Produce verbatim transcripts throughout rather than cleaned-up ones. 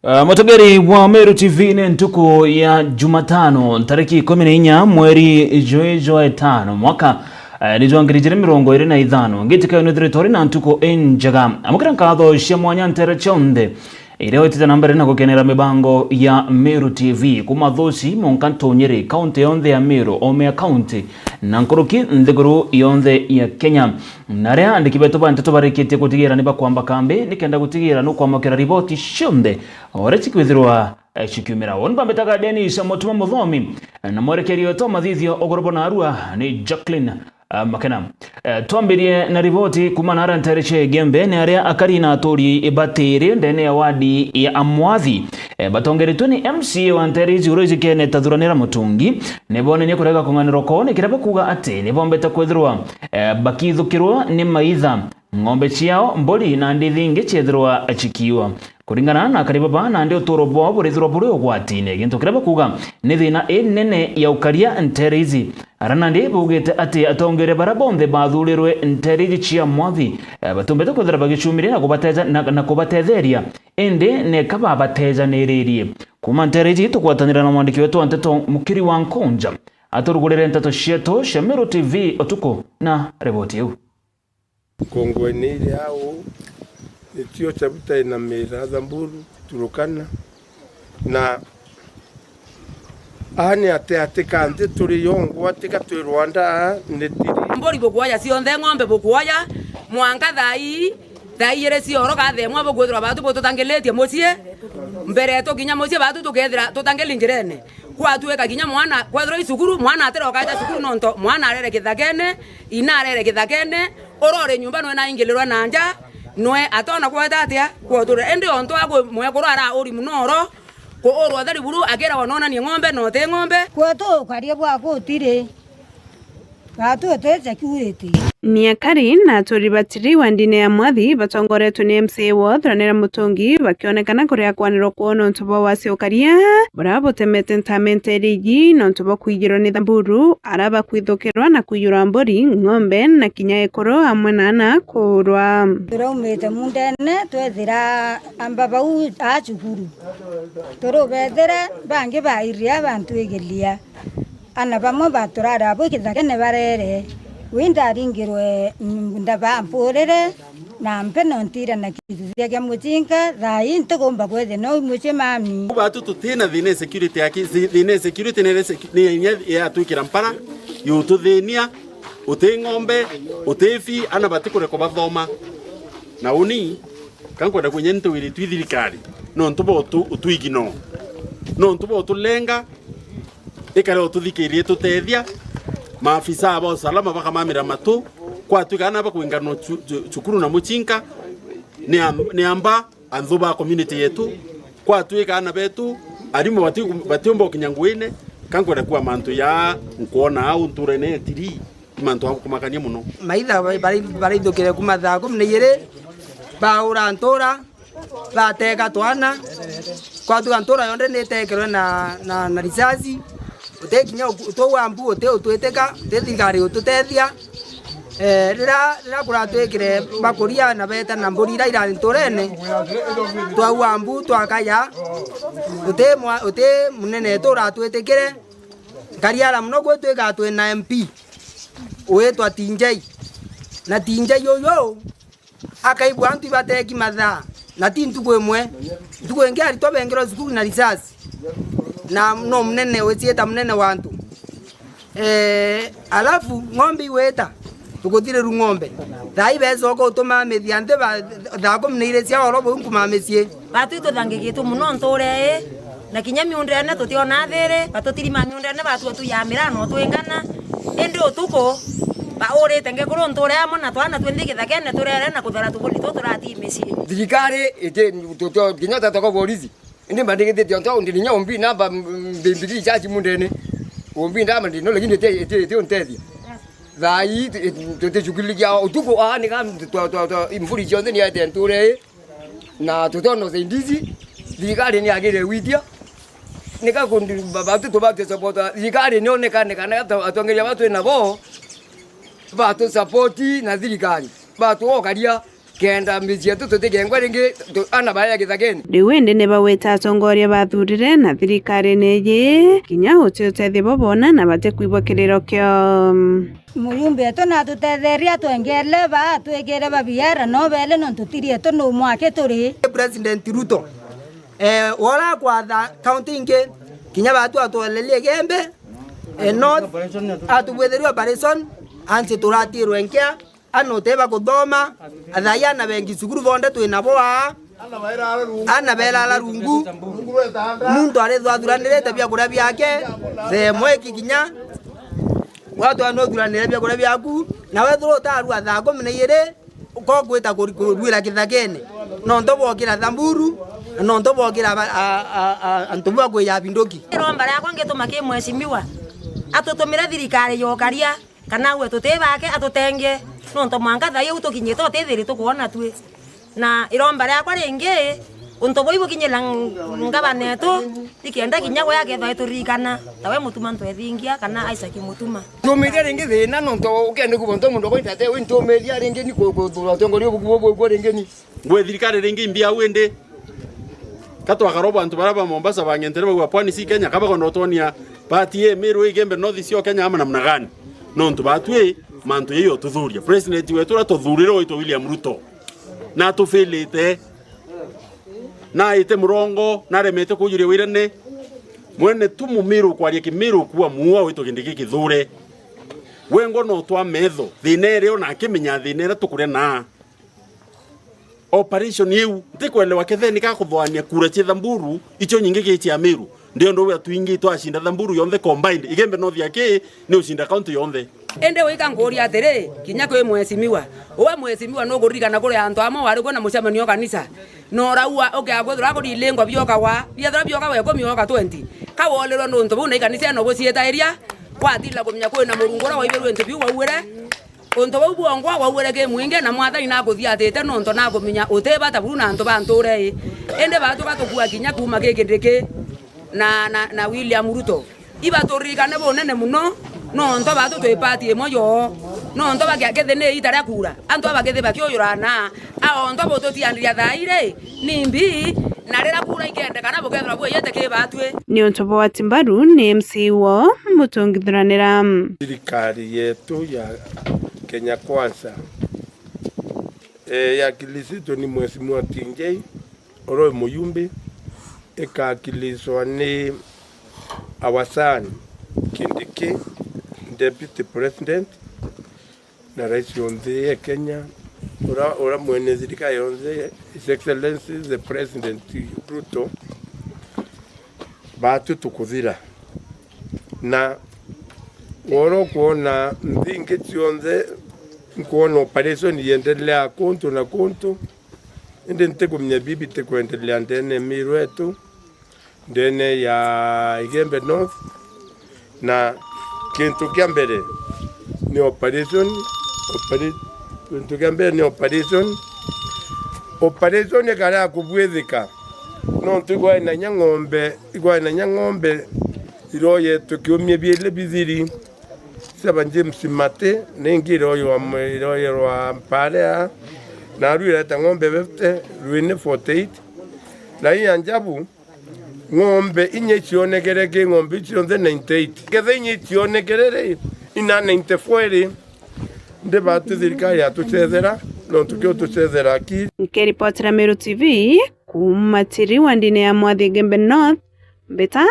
Ah, mutugeri wa Meru T V, ni ntuku ya Jumatano, ntariki ikumi na inya, mweri jwi jwa itano, mwaka, eh, ni jwa ngiri ijiri mirongo iri na ithano. Ngitikayo nithire tori na ntuku injega. Amukira nkatho cia mwanya ntere cionthe iria witite na mbere na gukenera mibango ya Meru T V, kuma Thuci, Monka, Ntunyiri, kaunti yonthe ya Meru, Omea County, na nkuruki nthiguru yonthe ya Kenya. Na aria andiki betu ba nteto barikitie gutigira ni bakwamba kambi nikenda gutigira nukwamukira riboti cionthe o uria cikwithirwa, eh, cikiumira. Uni bambitaga Dennis Mutuma Muthomi, eh, na mwerekeri wetu wa mathithio uguru bwa narua ni Jacqueline, eh, Makena. Eh, twambirie na riboti kuma nara ntere cia Igembe, ni aria akari na aturi batiri ndene ya wadi ya Amwathi, eh, batongeretwe ni M C A wa ntere iji uria ijikene ta Thuranira Mutungi, ni bonenie kurega kung'anirwa kwao ni kiria bakuuga ati ni bombete kwithirwa, eh, bakithukirwa ni maitha, ng'ombe ciao, mburi na ndithi ingi ciethirwa cikiiwa. Kuringana na akari baba, nandi uturo bwao burithirwa buri ugwatine, gintu kiria bakuuga ni thina inene ya ukaria ntere iji. Ara nandi baugite ati atongeria baria bonthe bathurirwe ntere iji cia Mwathi, eh, batumbite kwithira bagicumiria na kubateja-, na, na kubatetheria, indi neka babatejaniririe. Kuma ntere iji tugwatanira na mwandiki wetu wa nteto Mukiri wa Nkonja, aturugurire nteto cietu cia Meru T V utuku na riboti iu. Kongwe ni iri au, nitio Chabutai na Mira, Thamburu, Turukana. Na aa ni ati, ati ka nthi turi yongwa, tika twi Rwanda, aa ni tiri. Mburi bukwoya cionthe, ng'ombe bukwoya, mwanka thaa ii, thaa ijiri cia oro, kathemwa bukwithirwa batu bututangilitie mucii. Mbere tukinya mucii, batu tukethira tutangili njirene. Kwatuika kinya mwana, kwethirwa i cukuru, mwana atiroka aja cukuru nontu mwana arere kithakene, ina arere kithakene, uria uri nyumba nwe naingilirwa na nja, nwe atona kweta atia kwotura. Indi ontu akwi mwekuru arauri muno oro, kuurwa utheri buru akiragwa nonanie ng'ombe na uti ng'ombe. Kwetu ukaria bwa gutiri. Gatu uti security. Ni akari na aturi batiri wa ndini ya Mwathi batongoretwe ni M C A wa Thuranira Mutungi bakionekana kuria kwanirwa kwao nontu bwa wasi ukaria buria butemete ntamente rigi nontu bwa kuijirwa ni Thamburu, ara bakwithukirwa na kuijirwa mburi, ng'ombe na kinya ekuru amwe na ana kuurwa. Turaumite mundene twethira amba bau a cukuru. Turubethira bangi bairia bantwigiria. Ana bamwe baturari abo kithakene barere, wi ndaringirwe nyunda bampurire, na mpe no ntire na kithithia kia mucinka, thaa ii ntigumba kwethia no mucii mami. Batu tutina thina ya security aki, thi-, thina ya security ni, ni inya yatwikira mpara, yututhinia, uti ng'ombe, uti fi, ana batikurekwa bathoma. Na uni, ka nkwenda kwinya ntiwiri twi thirikari, nontu bo utu-, utwigi no. Nontu bo utulenga, ikare ututhikirie tutethia, maafisa ba usalama bakamamira matu, kwatuika ana bakwinganwa cu-, cu-, cukuru na mucinka, ni am-, ni amba anthu ba community yetu, kwatuika ana betu, arimu bati-, batiumba ukinya nguine, ka nkwenda kuwa mantu ya nkwona au nturene etiri, i mantu a kumakania muno. Maitha bari-, bari-, baraithukire kuma thaa kumi na ijiri, baura ntura, bateka twana, kwatuga ntura yonthe nitekerwe na, na, na risasi, uti kinya u-, uti wambu, uti utwitika, uti thirikari ututethia. Eh, rira, rira kuratwikire bakuria na beta na mburi ira irari nturene, twau wambu twakaya, uti mwa-, uti munene tu uratwitikire. Nkariara muno gwi twikaa twi na M P witwa Tinjai. Na Tinjai uyu akaigua antu ibateki mathaa, na ti ntuku imwe. Ntuku ingi aritwa bengerwa cukuru na risasi, na no munene wiciita munene wa antu. Eh, alafu ng'ombe igwita, tukuthirirwa ng'ombe. Thaa ii becoka utumamithia nthi ba, thaa kumi na iri cia oro bau nkumamithie. Batu ituthangikitu muno nture ii, na kinya miundene tutiona thiri, batutirima miundene batua tuyamira no twingana. Indi utuku, baurite ngekuru nture amwe na twana twinthi githakene turere na kuthara tuburi tu turati micii. Thirikari iti, tuto-, kinya tatoko borisi. Indi mbandikithitie ontu au ndiri inya umbi namba mbimbiri ichachi mundene. Umbi ndamba ndino lakini iti, iti, iti untethia. Thaa ii, iti, tuticukilikia utuku, aa, nika twa, twa, twa, mburi cionthe niaete nture ii. Na tutona usaidizi, thirikari niagire gwitia. Nika kundi, ba-, batu tubatu support, thirikari nionekane kana ata-, atongeria batu nabo, batu support na thirikari. Batu okaria. kenda miji yetu tutikengwa ringi tu-, ana baria githagene. Riu indi ni bagwita atongoria bathurire na thirikarine iji, kinya guti utethio bo boona na batikwigua kiriro kio. Muyumbi wetu natutetherie, atwengeere ba, atwikire babiara, no beele nontu tiri etu, nu mwaki turi. President Ruto, eh, wora kwatha county ingi, kinya batu atwelerie Igembe, eh, North, atubwithirie operation, ansi turatirwe nkia, ana uteba kuthoma, athai ana bengi cukuru bonthe twina bo aa, ana berara rungu, muntu arithwa athuranirite biakuria biake, thaa imwe iki kinya, watu ana uthuranire biakuria biaku, na wethirwa utarua thaa kumi na igiri, ukogwita kuri-, kurwira kithagene, nontu bwokira Thamburu, na nontu bwokira aba-, a-, a-, a-, antu bwa kwija binduki. Iromba riakwa ngituma ki mheshimiwa, atutumire thirikari ya ukaria, kana we tuti bake atutenge, nontu mwanka thaa iu tukinyite utithiri tukwona tui. Na iromba riakwa ringi, untu buu ibukinyira ng-, ngavana etu, ikenda kinya we akethwa ituririkana, tawe Mutuma Ntwethingia kana Isaac Mutuma. Ntumiria ringi thina, nontu ukenda kubo ntu muntu akwita ati, wi ntumiria ringi ni ku-, kuthura utongoria ubu kubo bwikwo ringi ni. Ngwe thirikari ringi imbi au indi. Ka twakarwa bantu baria ba Mombasa bangentere bauga pwani si Kenya, ka bakwenda utwonia party ii Meru, Igembe North sio Kenya ama namna gani? Nontu batwi mantu yayo tuthuria. President wetu uria tuthurire witwa William Ruto. Na atufilite. Na aite murongo, na aremete kujuria wirane. Mwene tu Mumiru kwaria Kimiru kuwa muua witwa Kindiki Kithure. Wengwa no twa metho, thina iria ona akimenya thina iria tukuria naa. Operation iu, ntikwelewa ketheni ka kuthwania kura cia Thamburu, icio nyingi ki cia Meru. Ndio ndu wi atwingi twacinda Thamburu yonthe combined. Igembe North aki ni ucinda county yonthe. Indi wika nkuria atiri, kinya kwi mheshimiwa. Uwe mheshimiwa nukuririkana kuri antu amwe wari kwi na mucemanio kanisa. Na uraua ukiakwithirwa kurilingwa bioka wa, biethirwa bioka wa ikumi oka twenty. Ka wolirwe nuntu buu na ikanisa ino guciitairia, watinda kumenya kwina Murungu uria waibirwe into biu wauire. Untu buu bwongwa wauire ki mwingi, na Mwathani nakuthiatite nontu nakumenya uti bata buru na antu ba ntuura ii. Indi batu gatukua kinya kuuma ki Kindiki na, na, na William Ruto. Ibaturirikane bunene muno, nontu batu twi party imwe yoo. Nontu bakia-, kithi ni ita ria kuura. Antu aba kithi bakiuyurana, a ontu bututianiria thaa iri, ni mbi, na riria kuura ikendekana bukethirwa bwiyite ki batwi. Niuntu bwa Timbaru ni M C wo mutungithuranira. Thirikari yetu ya Kenya Kwanza, eh, yakilisitwe ni Mheshimiwa T J, uria wi muyumbi, ikakiliswa ni our son Kindiki, Deputy President, na rais wa nthi ya Kenya, ura, ura mwene thirikari yonthe, His Excellency the President Ruto, batu tukuthira. Na woro kwona nthingi cionthe, nkwona operation iendelea kuntu na kuntu, indi ntikumenya bibi tikwendelea ndene ya Miru yetu, ndene ya Igembe North, na kintu kia mbere ni operation, opera-, kintu kia mbere ni operation, operation ikarea kubwithika, nontu igwai na inya ng'ombe, igwai na inya ng'ombe iroye tukiumia biili bithiri, Seba James Mati, na ingi iroywa mwe-, iroyerwa Mparea, na aru ireta ng'ombe fifty, Rwini forty eight, na ii ya Njabu, ng'ombe inya icionekere ki ng'ombe icionthe ninety eight. Ketha inya icionekere ri, ina ninety four iri, ndi batu thirikari yatucethera, nontu ki utucethera ki. Nkiripotera Meru T V, kuuma Tiri wa ndini ya Mwathi Igembe North, Mbita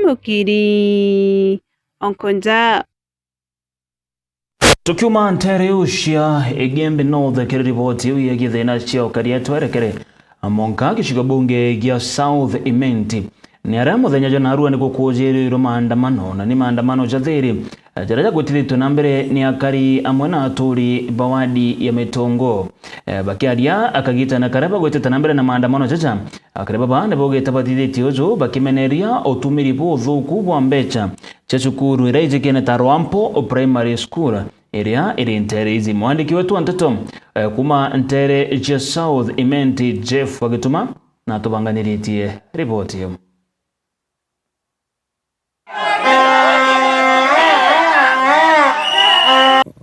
Mukiri Onkonja. Tukiuma ntere iu cia Igembe North kiri riboti iu yegie thina cia ukaria, twerekere Amonka gicigo bunge gia South Imenti. Ni aria muthenya jwa narua ni gukujirirwe maandamano, na ni maandamano ja thiri, jaria jagwitithitwe na mbere ni akari amwe na aturi ba wadi ya Mitongo. Eh, bakiaria akagitana karia bagwitite na mbere na maandamano jaja, akari baba ni baugite bathithitie uju bakimeneria utumiri buthuku bwa mbeca cia cukuru iria ijikene ta Rwampo Primary School, iria iri ntere iji. Mwandiki wetu wa nteto, eh, kuma ntere cia South Imenti, Jeff Wagituma, natubanganiritie riboti iyo.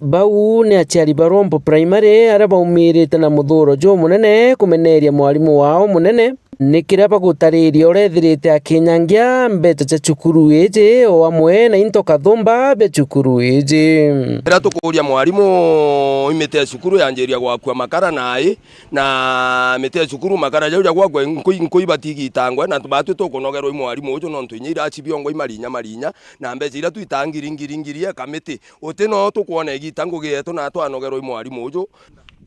Bau ni aciari ba Rwombo Primary aria baumirite na muthuuro jumunene kumeneria mwarimu wao munene, ni kiria bagutariria uria ethirite akinyangia mbeca cia cukuru iji o amwe na into kathumba bia cukuru iji. Riria tukuuria mwarimu, imiti ya cukuru yanjiria gwakua makara nai, na miti ya cukuru makara jau ja gwakua nkui, nkui batigitangwe, na batwi tukunogerwa i mwarimu uju, nontu inya iraci biongwa i marinya marinya, na mbeca iria twitaa ngiri, ngiri, ngiri eka miti. Uti no tukwona igita ngugi yetu na twanogerwa i mwarimu uju.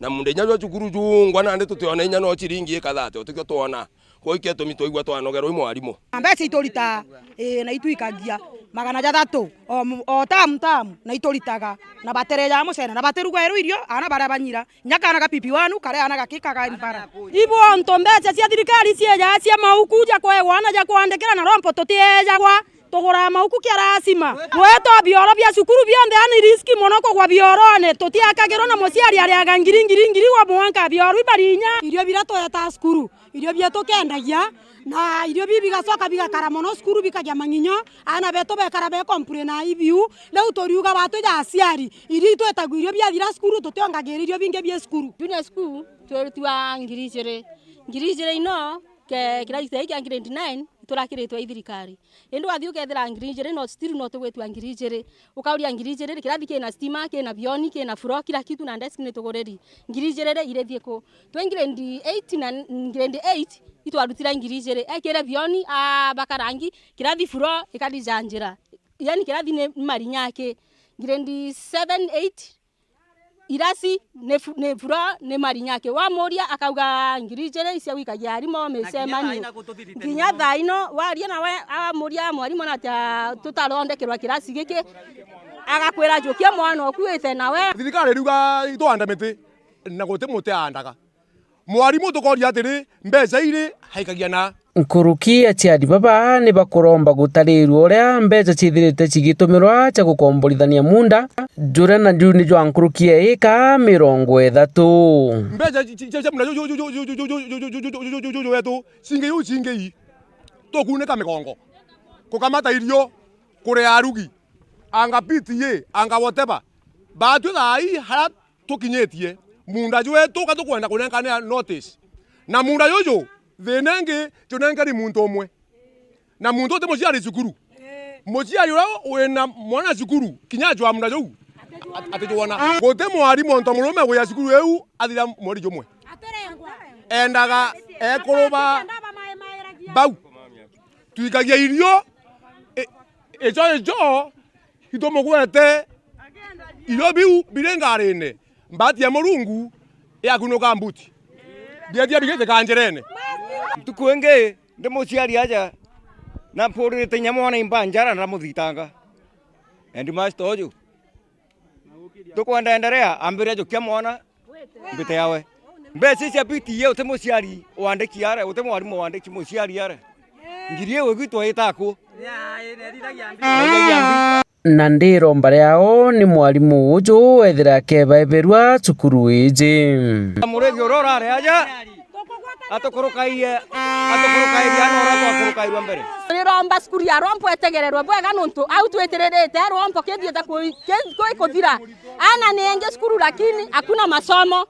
Na muunda inya jwa cukuru jungwa nandi tutiona inya no ciringi ika thate, utikio twona. Kwou ikio itumi twaigua twanogerwa i mwarimu. Na mbeca ituritaa, ii, na itwikagia magana jathatu o mu-, o tamu tamu, na ituritaga, na baterejaga mucere, na batirugairwa irio, aana baria banyira. Inya kaana ga P P one, karia aana gakikaga mbara. Ibu ontu mbeca cia thirikari ciejaga cia mauku ja kwegwa na ja kwandikira na rompo tutiejagwa. Tuguraa mauku kia lazima. Gwetwa bioro bia cukuru bionthe, yani riski mono kugwa biorone. Tutiakagirwa na muciari ariaga ngiri, ngiri, ngiri gwa mwanka bioro ibari inya. Irio biria tuetaa cukuru, irio bietu kendagia, na irio biu bigacoka bigakara mono cukuru, bikagia mang'inyo, aana betu bekara be complain ibiu. Riu turiuga batwija aciari, irio itwetagua irio biathira cukuru, tutiongagirira irio bingi bie cukuru. Junior school, twerutwa ngiri ijiri. Ngiri ijiri ino, ke-, kirasi kia grade nine, iturakiritwe i thirikari. Indi wathii ukethira ngiri ijiri, no still no tugwitwa ngiri ijiri. Ukauria ngiri ijiri, kirathi kina stima, kina bioni, kina furo, kila kitu na desk ni tuguriri. Ngiri ijiri ri irithie ku? Twi grade eight na, grade eight, itwarutira ngiri ijiri. Ekire bioni, a, baka rangi, kirathi furo, ikathi ja njira. Yani kirathi ni marinyaki. Grade seven, eight, irasi ni fu-, ni furo, ni marinyaki. Wamuria akauga ngiri ijiri icia gwikagia arimo micemani. Nginya thaa ino, waria nawe, amuria mwarimu na atia tutathondekerwa kirasi giki, agakwira jukia mwana ukuite nawe. Thirikari iriuga itwande miti, na guti muti aandaga. Mwarimu tukoria atiri, mbeca iri aikagia na? Nkuruki aciari baba ni bakuromba gutarirua uria mbeca ciithirite cigitumirwa cia gukomborithania munda, juria naju ni jwa nkuruki ya ika mirongo ithatu. Mbeca ci-, ci-, cia, cia munda ju-, ju-, ju wetu, cingi iu cingi ii, tukunika migongo, kukamata irio, kuria arugi, anga P T A, anga whatever. Batwi thaa ii haria tukinyitie, munda jwetu ka tukwenda kunenkanira notice. Na munda juju, thina ingi, junenkeri muntu umwe. Na muntu uti muciari cukuru. Muciari uria wina mwana cukuru, kinya ajwaa munda juu, at-, atijwona. Guti mwarimu onto murume wia cukuru iu athira mweri jumwe. Endaga ekuru ba bau. Twikagia irio, i-, ijo ijo, itumugwete irio biu biri ngarine, mbati ya Murungu yakunuka mbuti. Biatia bigiteka njirene. Ntuku ingi ndi muciari aja, na mpuririte inya mwana imba njara, ndamuthitanga. Headmaster uju, tukwenda endelea, ambiria jukia mwana, mbite yawe. Mbeca ici cia P T A uti muciari wandiki are, uti mwarimu wandiki muciari are. Ngiri iu igwitwa itaku. Na ndiromba riao ni mwarimu uju wethira akebaeberua cukuru iji. Muregi uria urari aja, atukurukaie, atukurukairie ana uria twakurukairua mbere. Ndiromba cukuru ya Rwompo etegererwe bwega nontu au twitiririte Rwompo kithiite kui-, ki-, kui kuthira. Ana ni engi cukuru lakini hakuna masomo.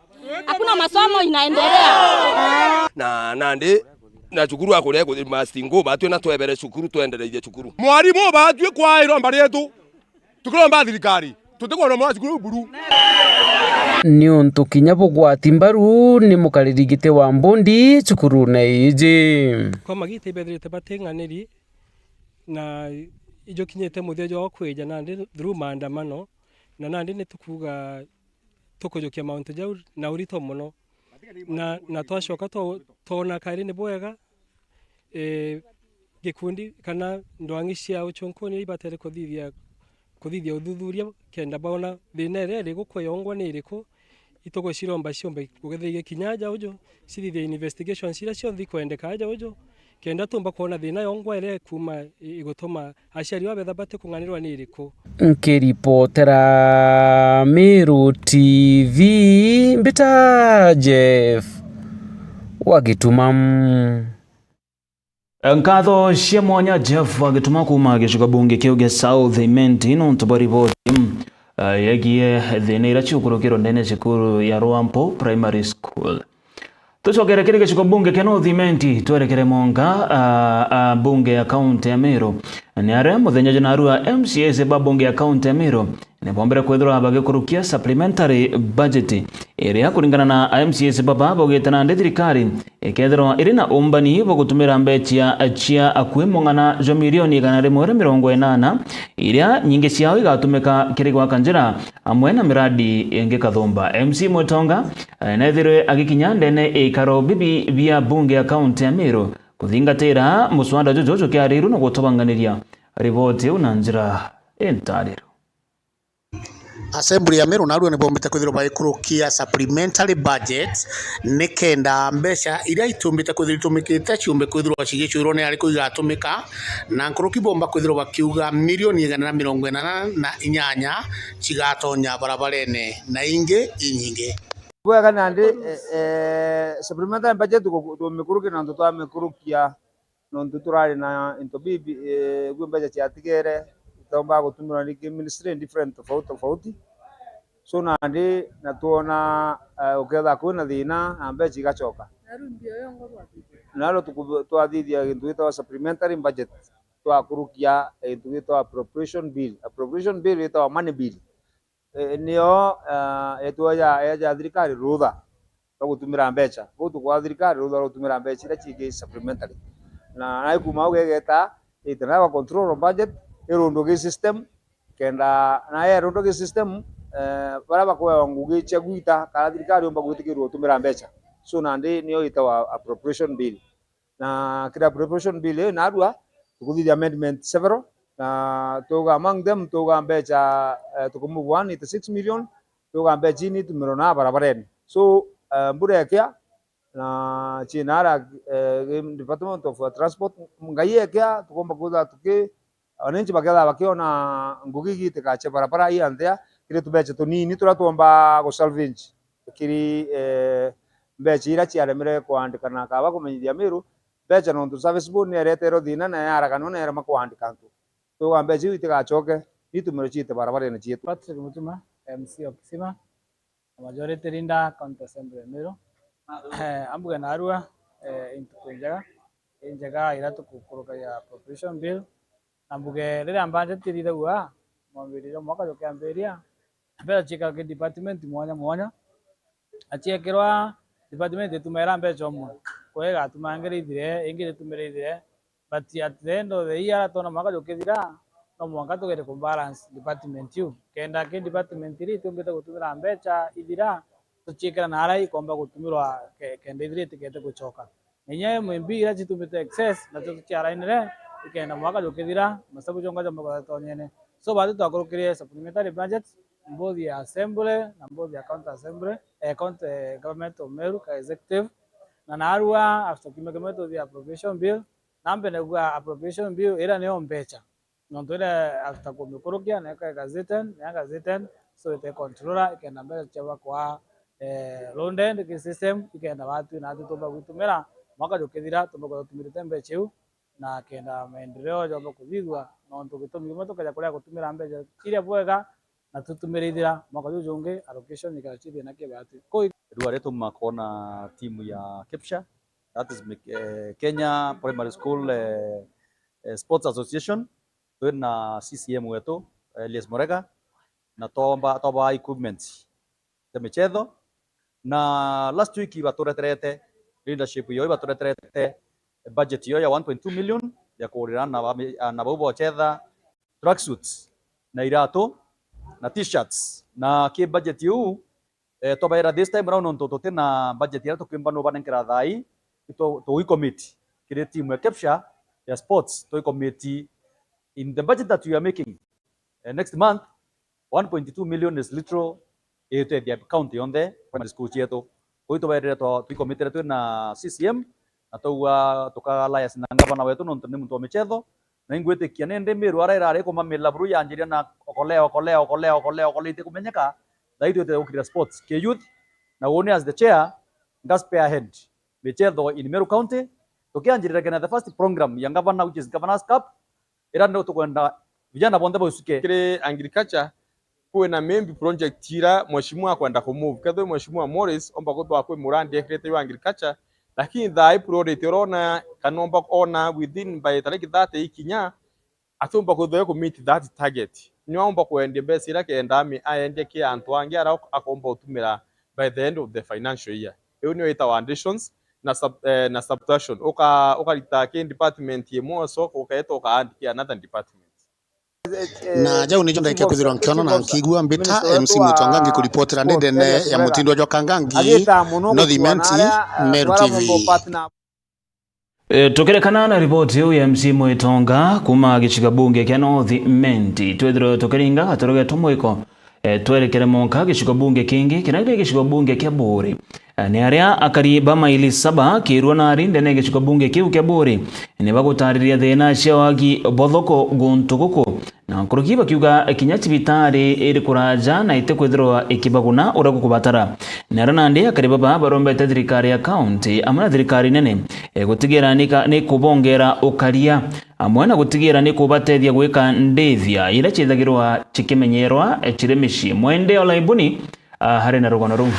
Hakuna masomo inaendelea. Na nandi na cukuru akuria ku-, mastingo batwi na twebere cukuru twendereithie cukuru. Mwarimu batwi kwa iromba rietu. Tukiromba thirikari, tutikwona mwana cukuru buru. Niuntu kinya bugwati mbaru ni mukariri giti wa mbundi cukurune iji. Kwa magita ibethirite bating'aniri na ijukinyite muthia jwa kwija nandi through maandamano, na nandi ni tukuuga tukujukia mauntu jau na urito mono. Na, na twacoka twa-, twona kairi ni bwega, eh, gikundi kana ndwang'i cia ucunkuni iria ibatere kuthithia, kuthithia uthuthuria kenda baona thina iria iri gukwa yongwa ni iriku, ituguciromba ciumbe kugetheria kinya aja uju, cithithie investigations iria cionthe ikwendeka aja uju, kenda tumba kwona thina yongwa iria ikuuma i-, igutuma aciari ba betha batikung'anirwa ni iriku. Nkiripotera Meru T V, mbita Jeff wa Gituma. Nkatho cia mwanya Jeff wa Gituma kuuma gicigo bunge kiu gia South Imenti nontu bwa riboti. ah, yegie thina iria ciukurukirwe ndene ya cukuru ya Rwampu Primary School. Tucokere kiri gicigo bunge kia North Imenti, twerekere mwanka, ah, ah, bunge ya kaunti ya Meru. Ni aria muthenya jwa narua M C As ba bunge ya kaunti ya Meru ni bombere kwithirwa bagikurukia supplementary budget, iria kuringana na M C As baba baugite nandi thirikari ikethirwa iri na umbani bwa gutumira mbecha cia akui mung'ana jwa milioni igana rimwe ria mirongo inana, iria nyingi ciao igatumika kiri gwaka njira amwe na miradi ingi kathumba. M C Mwitonga, eh, nethirwe agikinya ndene ikaro bibi bia bunge ya kaunti ya Meru kuthingatira muswada juju jukiariru na gutobanganiria riboti iu na njira intaariru. Assembly ya Meru narua ni bombite kwithirwa baikurukia supplementary budget, nikenda mbeca iria itumbite kwithirwa itumikite ciumbe kwithirwa cigicwirwo ni ariku igatumika, na nkuruki bomba kwithirwa bakiuga milioni igana na mirongo inana na inyanya cigatonya barabarene na ingi inyingi. Bwega nandi, eh, eh, supplementary budget tuku-, tumikurukia na nontu twamikurukia nontu turari na into bibi, eh, guo mbeca ciatigere, itombaga gutumirwa ni ki ministry different tofauti tofauti. So nandi na twona, eh, ukethira kwina thina na mbeca igacoka. Naro tuku-, twathithia gintu gitagwa supplementary budget, twakurukia gintu gitagwa appropriation bill. Appropriation bill itagwa money bill. Eh, nio, eh, etwa ya, ya, ya thirikari rutha rwa gutumira mbeca. Kwou tukwa thirikari rutha rwa gutumira mbeca iria ciingi supplementary. Na, na kuma au gegeta, ite na control of budget, irundwe gi system, kenda na yerundwe gi system, eh, baria bakwewa ngugi cia gwita, kana thirikari yomba gwitikirwa gutumira mbeca. So, nandi nio itawa appropriation bill. Na kiri appropriation bill ii narua, tukuthithia amendment several, na tuga among them, tuga mbeca, eh, tukumove one eighty six million, tuga mbeca ii ni itumirwe na barabarene. So, eh, mbura ekia, na ciina ara, eh, Department of Transport, ngai ekia, tukomba kwithirwa tuki, wananchi bakethirwa bakiona ngugi igitikacia barabara ii anthea, kiri tubeca tunini turia twomba gu salvage kiri, eh, mbeca iria ciaremire kwandikana kaba kumenyithia Meru, mbeca nontu service board niereterwe thina na yaraganwa na yarema kwandika antu. Tuga mbeca iu itigacoke, itumiro ciite barabarene cietu. Patrick Mutuma, M C o Kisima, na majority leader County Assembly ya Meru. Eh, ambuge narua, eh, intuku injega, injega iria tukukurukagia appropriation bill. Na mbuge riria budget ithithagua, mwambiririo mwaka jukiambiria, mbeca ciikagwa ki department mwanya mwanya, na ciekirwa department itumaira mbeca umwe, kwa igatuma ngiri ithire, ingi itumire ithire, but at the end of the year, twona mwaka jukithira, no mwanka tugere ku balance department iu. Kenda ki department iria itumbite gutumira mbeca ithira, tuciikira na aria ikomba gutumirwa ke-, kenda ithira itikete gucoka. Na inya M M B iria citumbite excess, nacio tuciarainire, ikenda mwaka jukithira, masabu jonka jomba kwithirwa tonyene. So, bathi twakurukirie supplementary budget, both ya assembly na both ya county assembly, eh, county, eh, government of Meru ka executive. Na narua after kiumia kimwe tuthii appropriation bill, na mbere kuga appropriation bill iria niyo mbeca. Nontu iria after kumikurukia, na ika gazetted, na ya gazetted, so ite controller, ikenda mbeca cia bakwa, eh, loaded ki system, ikenda batu na atu tumba gwitumira, mwaka jukithira, tumba kwithirwa tumirite mbeca iu, na kenda maendeleo jomba kuthithua, nontu gitumi kimwe tukeja kuria gutumira mbeca iria bwega, na tutumire ithira, mwaka juju jungi, allocation ikara ci thina ki batu. Kuu Rua rituma kwona timu ya KIPSHA, that is, eh, Kenya Primary School, eh, eh, Sports Association, twina C C M wetu, Elias Murega, na twomba, twaba equipment cia michetho. Na last week ibatureterete, leadership yo ibatureterete budget yo ya one point two million ya kugurira ana ba mi-, ana bau bochetha tracksuits na iratu na t-shirts. Na ki budget iu, eh, twabaira this time round, nontu tutina budget iria tukwimba nubanenkera thaa ii, tu, tu commit kiri team ya KIPSHA ya sports, tu commit in the budget that we are making, eh, next month, one point two million is literal itethia county yonthe primary school cietu. Kuu tubairire twa, twikomitire twina C C M, na twauga tuka alliance na ngavana wetu nontu ni muntu wa michetho, na ingwitikia ni ndi Miru ara irari kumamila buru yanjiria na okolea, okolea, okolea, okolea, okolea itikumenyeka, thaa ii twitire gukirira sports ki youth, na uni as the chair, nga spearhead michetho in Meru County, tukianjirira kena the first program ya ngavana, which is Governor's Cup, ira ndio tukwenda vijana bonthe bausuke. Kiri agriculture, kwina maybe project ira mheshimiwa akwenda ku move. Kethira mheshimiwa Morris omba kwithirwa kwi murandi ekirite jwa agriculture, lakini thaa ii priority urona kana omba ona within by tariki thirty ikinya, atiumba kwithirwa ku meet that target. Ni aumba kwendia mbeca iria kenda ami-, aendia ki antu angi aria akomba gutumira by the end of the financial year. Iu niyo itawa additions na sub-, eh, na subtraction. Uka-, ukarita ki department imwe ucoka ukeeta ukaandi ki another department. Na jau nijo ndaikia kwithirwa nkiona na nkigua mbita M C Mwitonga ngikuripotera ndi ndene ya mutindo jwa Kangangi, North Imenti, Meru T V. E, tukirekana na riboti iu ya M C Mwitonga kuma gicigo bunge kia North Imenti, twithirwe tukiringa gatoro getu mwiko, e, twerekere monka gicigo bunge kingi, kiria kiri gicigo bunge kia Buuri. E, ni aria akari ba maili saba kirua nari ndene gicigo bunge kiu kia Buuri ni bagutariria thina cia wagi bwa thoko guntu guku, na nkuruki bakiuga kinya cibitari iri kuraja na itikwithirwa ikibaguna uria gukubatara. Naro nandi akari baba barombete thirikari ya kaunti amwe na thirikari nene, e, gutigira nika-, nikubongera ukaria, amwe na gutigira nikubutethia gwika ndithia iria ciithagirwa cikimenyerwa, e, ciri micii. Mwende Olaibuni, a, hari na rugano ruu.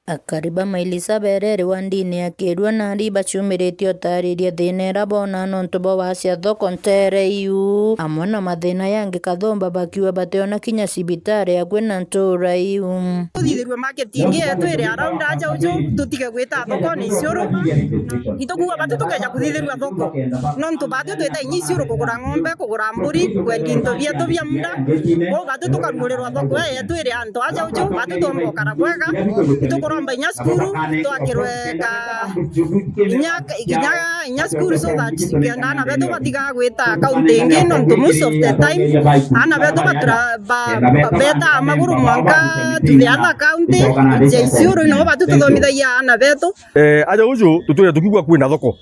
Akari ba maili saba iria iri wandini ya Kirua nari baciumiritie utariria thina iria boona nontu bwa wacia thoko ntere iu, amwe na mathina yangi kathumba bakiuga bationa kinya cibitari akui na ntura iu. Tuthithirue market ingi yetu iri around aja uju, tutige gwita thokone Isiolo. Itukuuga batu tukeja kuthithirua thoko. Nontu batu twita inya Isiolo kugura ng'ombe, kugura mburi, kwendia into bietu bia muda. Kwou batu tukarugurirwa thoko yetu iri antu aja uju, batu tuomba gukara bwega. Itukuromba inya cukuru, twakirwe ka inya, inya, inya cukuru so that kenda aana betu batiga gwita kaunti ingi, nontu most of the time aana betu batura-, ba-, ba-, betaa maguru mwanka to the other county, ja Isiolo, nabo batu tuthomithagia aana betu. Eh, aja uju tutwire tukigua kwina thoko.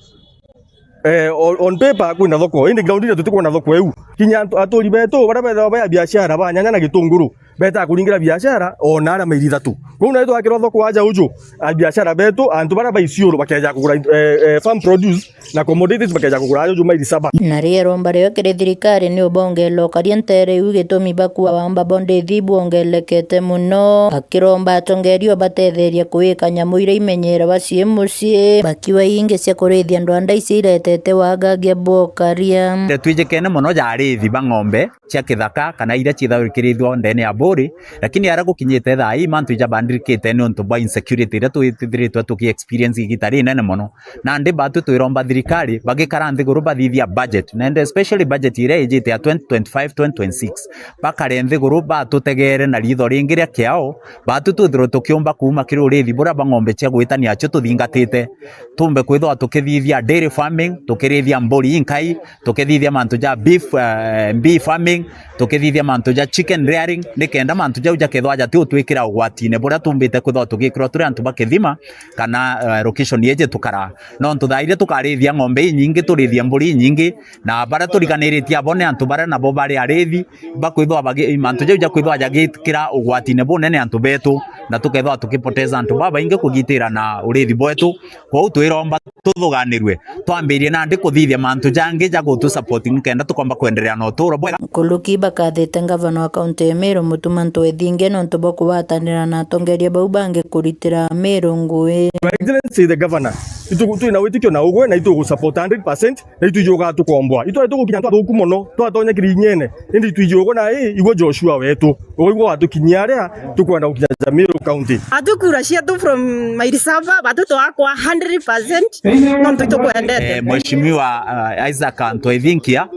Eh, on, on paper kwina thoko, indi groundine tutikwona thoko iu. Kinya antu, aturi betu baria bethagwa baya biashara ba nyanya na gitunguru, betaa kuringira biashara ona aria maili ithatu. Kwou nayo twakirwa thoko aja uju, a biashara betu, antu baria ba Isiolo bakeja kugura, eh, eh, farm produce na commodities bakeja kugura aja uju maili saba. Na rio iromba rio kiri thirikari ni ubongela ukaria ntere iu gitumi bakua wamba bo ndithi bwongelekete muno. Kiromba atongeria ubatetheria kuika nyamu iria imenyeragwa cii mucii, bakiuga ingi cia kurithia ndwanda icio iretete wagagia bwa ukaria. Twijikene mono ja arithi ba ng'ombe cia kithaka kana iria ciithagirwa ikirithua ndene ya Buuri, lakini aria gukinyite thaa ii mantu ijabandirikite niuntu bwa insecurity iria twithiritwe tuki experience igita rinene mono. Nandi batu twiromba thirikari bagikara nthiguru bathithia budget, na indi especially budget iria ijite ya twenty twenty-five twenty twenty-six, bakare nthiguru batutegere na ritho ringi ria kiao, batu twithirwe tukiumba kuuma kiri urithi buria bwa ng'ombe cia gwitania acio tuthingatite, tumbe kwithirwa tukithithia dairy farming, tukirithia mburi inkai, tukithithia mantu ja beef, eh, bee farming, tukithithia mantu ja chicken rearing, nikenda mantu jau jakethwa jati utwikira ugwatine buria tumbite kwithwa tugikirwa turi antu ba kithima kana, eh, location iji tukara. Nontu thaa iria tukarithia ng'ombe inyingi, turithie mburi inyingi, na baria turiganiritie abo ni antu baria nabo bari arithi, bakwithwa bagi-, mantu jau jakwithwa jagikira ugwatine bunene antu betu, na tukethwa tukipoteza antu babaingi kugitira na urithi bwetu. Kwou twiromba tuthuganirue, twambirie nandi kuthithia mantu jangi ja gutu support nikenda tukomba kwenderea na uturo bwega. Nkuruki bakathite ngavana wa kaunti ya Meru Mutuma Ntwethinge nontu bwa kugwatanira na atongeria bau bangi kuritira Meru ngui. Your Excellency the Governor, itu-, twina witikio na ugwe na itugu support hundred percent, na itwiji ugatukomboa. Itwari tugukinya twathuku mono, twatonya kirinyene, indi itwiji ugwe na ii, igwe Joshua wetu. Ugwe igwe watukinyia aria tukwenda gukinya ja Meru County. Atukura cietu from maili saba, batu twakwa hundred percent, nontu itukwendete. Eh, Mheshimiwa, uh, Isaac Ntwethinkia,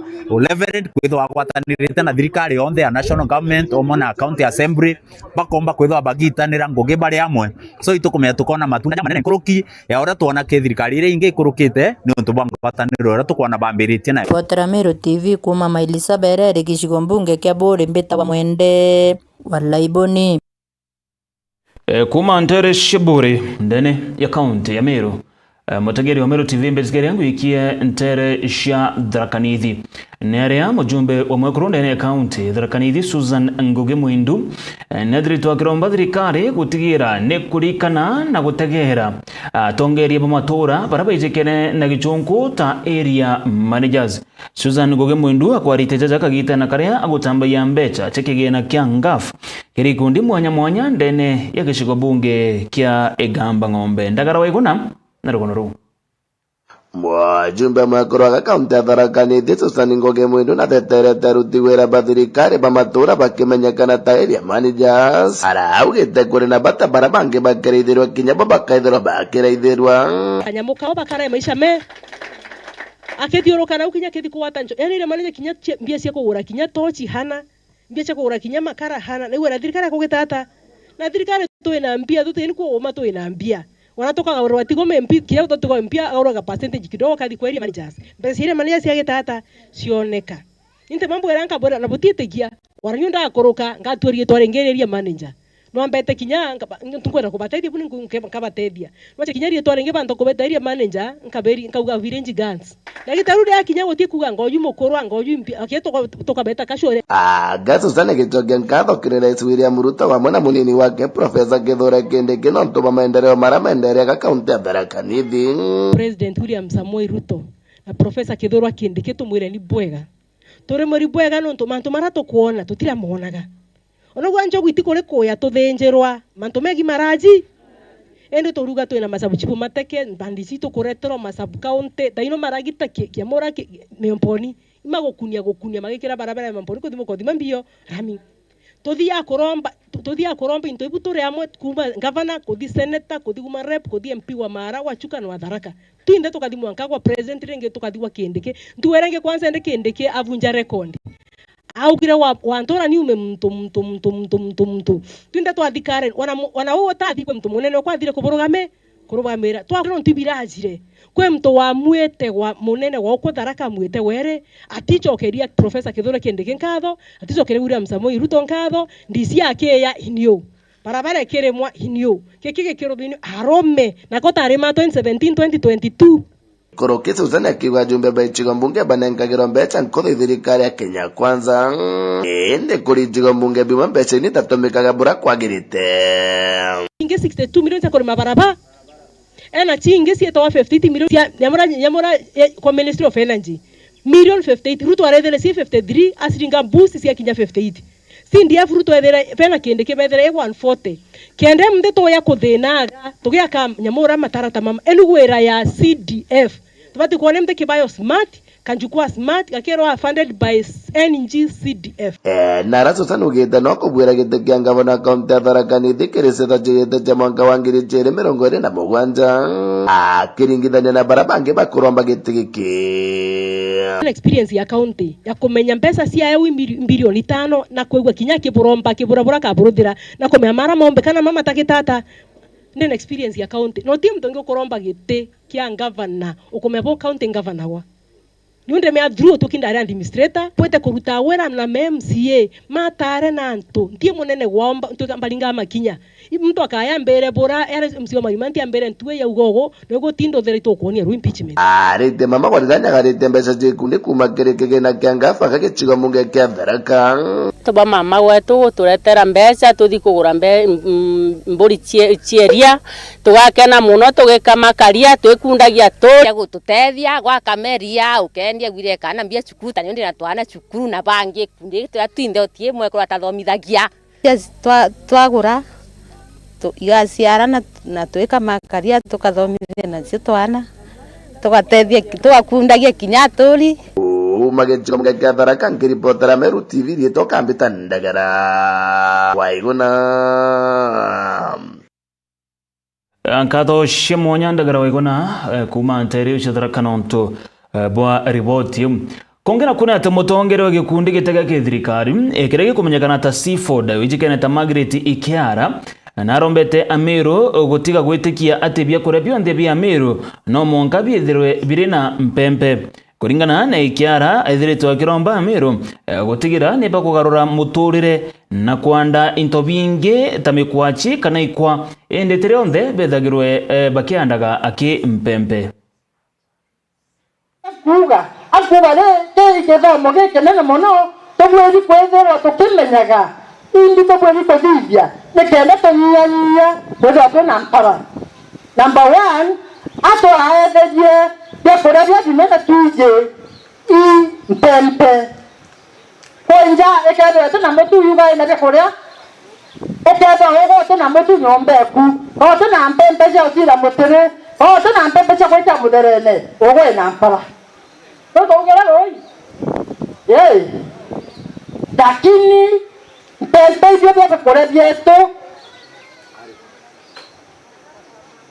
Reverend, kwithwa agwatanirite na thirikari yonthe ya national government, umwe na county assembly, bakomba kwithwa bagitanira ngugi bari amwe. So, itukumenya tukona matunda jamanene nkuruki ya uria twona ki thirikari iria ingi ikurukite, niuntu bwa ngwataniro iria tukwona bambiritie nayo. Potera Meru T V kuma maili saba iria iri gicigo mbunge kia Buuri, mbitagwa Mwende wa Laiboni. E, kuma ntere cia Buuri, ndene ya kaunti ya Meru, Eh, mutegeri wa Meru T V, mbitikiria ngwikie ntere cia Tharaka Nithi. Ni aria mujumbe wa mwekuru ndene ya kaunti Tharaka Nithi, Susan Ngugi Mwindu, eh, nethiritwe akiromba thirikari gutigira ni kurikana na gutegeera atongeria ba matura baria baijikene na gichunku ta area managers. Susan Ngugi Mwindu akwarite jaja kagitene karia agutambagia mbecha cia kigina kia NGAAF kiri ikundi mwanya mwanya ndene ya gicigo bunge kia Igamba Ng'ombe. Ndagara Waiguna na rugono ruu. Mujumbe mwekuru wa kaunti ya Tharaka Nithi, Susan Ngugi Mwindu, natheterete aruti wira ba thirikari ba matura bakimenyekana ta area managers. Araugite kuri na bata bara bangi bakiraithirwa kinya bo bakaithirwa bakiraithirwa. Kanyamu kao bakarae maisha me. Akithiuruka nau kinya kithi kugwata ncho. Yaani area manager kinya cia-, mbia cia kugura kinya tochi hana. Mbia cia kugura kinya makara hana. Nigwira thirikari akugita ata? Na thirikari twina mbia, tutini kuuma twina mbia. Ona tukagaurwa tigo M P, kiria tutigwa M P agaurwa ga percentage kidogo kathi kwa area managers. Mbeca cia area managers ciagita ata? Cioneka. Inte mambo era nkabwira na butiitikia. Wara niu ndakuruka, ngaturia ritwa ringi ria area manager. Nwambete kinya nkaba-, nkwenda kubatethia buni nku-, nke-, nkabatethia. Nwache kinya riitwa ringi bantu kubeta area manager, nkaberi-, nkauga village guards. Na gitaru ria kinya guti kuuga ngoju mukuru, ngoju mpi-, aki tuka-, tukabeta kashore. Aga Susan agicokia nkatho kiri Rais William Ruto wamwe na munini wake Professor Kithure Kindiki nontu bwa maendeleo mara maendereaga kaunti ya Tharaka Nithi. President William Samoei Ruto na Professor Kithure Kindiki tumwire ni bwega. Turi muri bwega nontu mantu mara tukwona tutiramonaga. Ona gwa njogu itikuri kuya tuthinjirwa, mantu megi maraji. Indi turuga twina masabu chibu mateke, mbandi ici tukureterwa masabu county, thaino maragita ki-, kiamura ki-, miomponi, imagukunia gukunia magikira barabara ya miomponi kuthi mukothima mbio, rami. Tuthiaga kuromba, tu-, tuthiaga kuromba into ibu turi amwe, kuuma ngavana, kuthi seneta, kuthi kuuma rep, kuthi M P wa Mara, wa Chuka na wa Tharaka. Twinthe tukathi mwanka gwa president ringi, tukathi gwa Kindiki. Ntuwe ringi kwanza indi Kindiki avunja record. Augire wa, wa ntura niume muntu, muntu, muntu, muntu, muntu, muntu. Twinthe twathi Karen, wana mu-, wana uu utathi kwi muntu munene ukwathire kuburugame, kurugamira. Twakwira untu ibirajire. Kwi muntu wamwite gwa munene gwa uku Tharaka amwite were, aticokeria Professor Kithure Kindiki nkatho, aticokeria William Samoei Ruto nkatho, D C akiya iniu. Barabara ikirimwa iniu. Giki gikiruthinio arume. Nako tari ma twenty seventeen, twenty twenty-two. Kuruki Susan akiuga ajumbe ba icigo mbunge banenkagirwa mbeca nkuthu i thirikari ya Kenya Kwanza. Indi kuri icigo mbunge bimwe mbeca ini itatumikaga bura kwagirite. Ingi sixty-two million cia kurima barabara. Ena cingi cietagwa fifty-eight million cia nyamura, nyamura, eh, kwa Ministry of Energy. Million fifty-eight. Ruto arethere cia fifty-three, asiringa boost cia kinya fifty-eight. C D F Ruto ethire bena Kindiki bethire i one forty. Kenda mthi tuya kuthinaga, tugiaka nyamura matarata mama. Enu gwira ya C D F. Tubati kuona mthi kibayo smart, kanjukua smart, gakirwa funded by N G C D F. Eh, na ara Susan ugite no kubwira giti kia ngavana kaunti ya Tharaka Nithi kiri citha ciite cia mwanka wa ngiri ijiri mirongo iri na mugwanja. Akiringithania na bara bangi bakuromba giti giki. Experience ya county ya kumenya mbeca cia eu mbiri-, mbirioni itano na kwigua kinya kiburomba, kiburabura kaburuthira na kumenya mara mombe kana mama takitata. Ndi na experience ya county. No ti muntu ungi ukuromba giti kia ngavana, ukumenya bo county ngavana gwa. Niu ndemea through tukinda ari administrator, kwete kuruta wira na me M C A, matare na antu. Ntie munene gwao mba-, ntuika mbaringa makinya. I muntu akaya mbere bura, era M C A wa Marimanti ambere ntue ya ugogo, no gutinda uthera itukuonia ru impeachment. Arite mama gwarithania agarite mbeca cia ikundi kuma kiri kigina kia ngafa gagicigo munge kia Tharaka. Tuba mama wetu guturetera mbeca tuthi kugura mbe-, m-, m-, mburi cie-, cieria, tugakena muno tugikama karia twikundagia tu. Cia gututethia gwaka meria, ukendia gwire kana mbia cukuru, ta nio ndina twana cukuru na bangi kundi turia twinthe utie mwekuru atathomithagia. Yes, twa-, twagura, tu-, igaciara na, na twika makaria, tukathomithia nacio twana, tugatethia, tugakundagia kinya aturi. Uma gicigo kia Tharaka, nkiripotera Meru T V, riitwa Kambita Ndagara. Waiguna. Nkatho cia mwanya Ndagara Waiguna, eh, kuuma nteere iu cia Tharaka nontu, eh, bwa riboti iu. Kungi naku ni ati mutongere wa gikundi gitega kithirikari, eh, kiria gikumenyekana ta Seafood, wijikene ta Margaret Ikiara, narombete Amiru gutiga gwitikia ati biakuria bionthe bia Amiru no mwanka biithirwe biri na mpempe. Kuringana na Ikiara, ethiritwe akiromba Amiru, eh, gutigira ni bakugarura muturire na kwanda into bingi ta mikwachi kana ikwa, indi ti rionthe bethagirwe, eh, bakiandaga aki mpempe. Akuuga, akuuga ri, kiri githomo gikinene mono, tubwiri kwithirwa tukimenyaga, indi tubwiri kuthithia, nikenda tunyiyanyia kwithirwa twina mpara. Number one, atwaetherie biakuria bia binene twiji i mpempe. Kwinja ikethirwa iti na mutu yuga ina biakuria, ukethirwa ugu uti na mutu nyomba eku, no uti na mpempe cia utira mutiri, no uti na mpempe cia gwikira mutherene, ugu ina mpara. Nutugire rui? Yee. Lakini mpempe ibio bia biakuria bietu,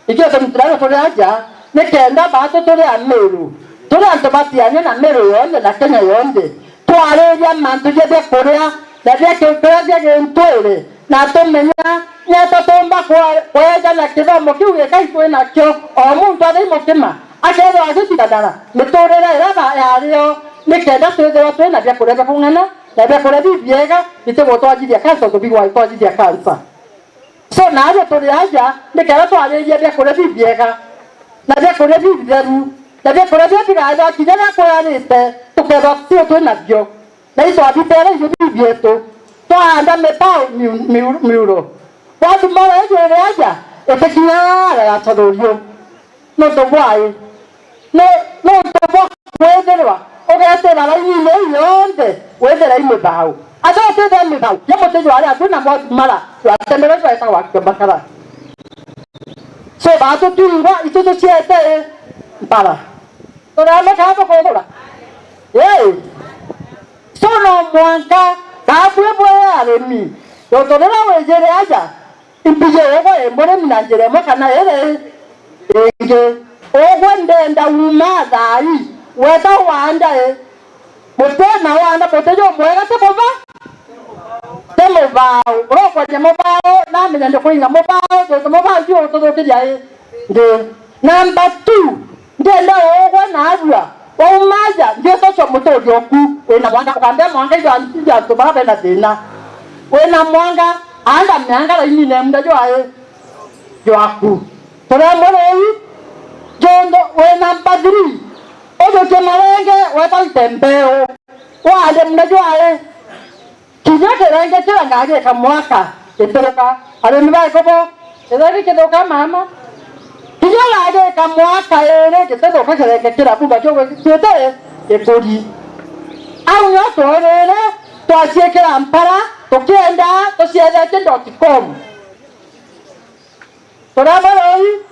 ikio tumi turaria turi aja, nikenda baatu turi Amiru, turi antu batiania na Miru yonthe na Kenya yonthe, twariria mantu ja biakuria na bia ki-, biria bia gintwiri, na tumenya niata tumba kwa-, kweja na kithomo kiu gikai twi nakio. O muntu athei mukima akethirwa agititanaga miturire iria ba-, yario, nikenda twithirwa twi na biakuria bia kung'ana na biakuria bibiega bitigutwajithia kansa, untu bigwatwajithia kansa. So, naarua turi aja, nikenda twaririe biakuria bibiega, na biakuria bibitheru, na biakuria biria bigathwa kinya riria kurarite, tukethwa tio twi nabio. Na itwathitera ibio bibietu, twaanda mibao miu-, miu-, miuro. Bwathumara ijwire aja, itikinyara ya Tororiu. Nontu bwai? No, nontu bwa kwithirwa ugeetira rainine iu yonthe, withire i mibau. Aja utithire mibau, ya muti jwari aku na mwathumara, jwatemere jwetagwa kimbakara. So, baatu twingwa, itu tuciete i mpara. Turi amwe kana tukuthura? Ii. So, no mwanka, kaabui bwe arimi, nontu riria wijire aja, Impiji ugwe i murimi na njira imwe kana iri ingi. Ugwe ndenda uma thaa ii, weta wanda i. Muti na wanda muti jumwega ti kuba? Ti mubau. Urokwaria mubau, namenya ndikuinga mubau, nontu mubau ti ututhukiria i. Ndi. Number two, ndienda ugwe naarua. Wauma aja, ndiutoca muturio oku. Wina mwanga, ukambia mwanga ijo an-, ijo antu bara bena thina. Wina mwanga, anda mianga rainine muunda jwai jwaku. Turia muri uu, jonthe wina number three, ujukie marenge, weta ntembeo. Wande muunda jwai. Kinya kirenge kiria ngagika mwaka gitithuka. Arimi ba Ikobo, kirenge kithuka mama. Kinya ngagika mwaka iri gitithuka kirenge kiria kuuma kiugwitite gikuri. Au nio tworire twaciikira mpara tukienda tuciethe ki dot com. Turamwira uu?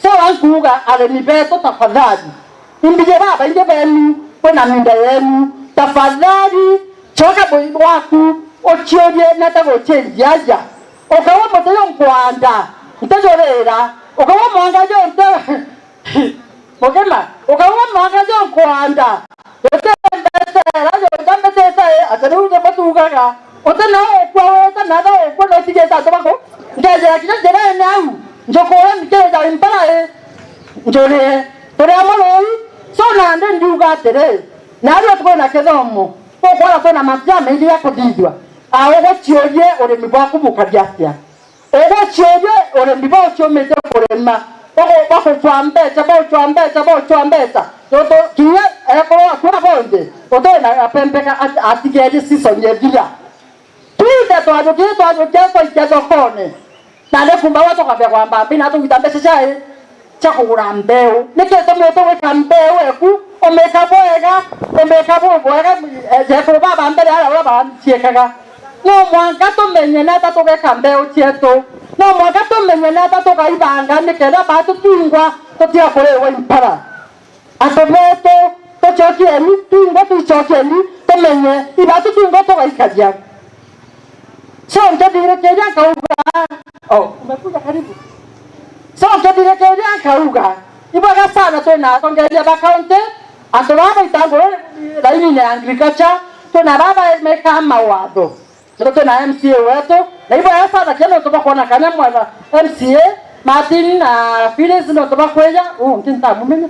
So, ankuuga, arimi beetu, tafadhali, imbiji babaingi beenu, kwina miunda yeenu, tafadhali, coka bui bwaku, uciurie nata guciendia aja. Ukaua muti ju nkwanda, ntijurira, ukaua mwanga ju nti, mugima, ukaua mwanga ju nkwanda, Uti mbetera, yonda mbetete, ati riu ni mutugaga. Uti na ukua, uti na tha ukua, no utigite antu baku. Ngejera kinya njirene au, njukure mbikirija impara i, njurie. Turi amwe ruu, so nandi ndiuga atiri, naarua twina kithomo, ukwona twina mantu jamaingi ja kuthithua. A, uguciurie urimi bwaku bukaria atia? Uguciurie urimi bau ciumite kurima, bagu-, bagucwa mbeca, baucwa mbeca, baucwa mbeca. Nontu kinya ekorwo akua bonthe, utari na gapembe ka at-, atigerie season ithira. Twinthe twajukie, twajukia twaikia thokone. Nandi kumba gwe tukambia kwamba mbi na tugita mbeca cia cia kugura mbeu. Niki tumwite gwika mbeu eku, umika bwega, umika bubwega, eh, jekuru baba mbere aria uria baciekaga. No mwanka tumenye nata tugeka mbeu cietu. No mwanka tumenye nata tugaibanga nikenda baatu twingwa tutiga kuriwa impara. Antu betu, tucokieni, twingwa tucokieni, tumenye ibaatu twingwa tugaikaria. So, nkethirikiria nkauga, oh, umekuja karibu. So, nkethirikiria nkauga, ibwega sana twina atongeria ba county, antu baba baita nguru lainine ya agriculture, twina baba mekaa mawatho. Nontu twina M C A wetu, na ibwega sana kenda nontu bakwona kanya mwega M C A, Martin na Phyllis nontu bakwija, uu, nti ntamumenya.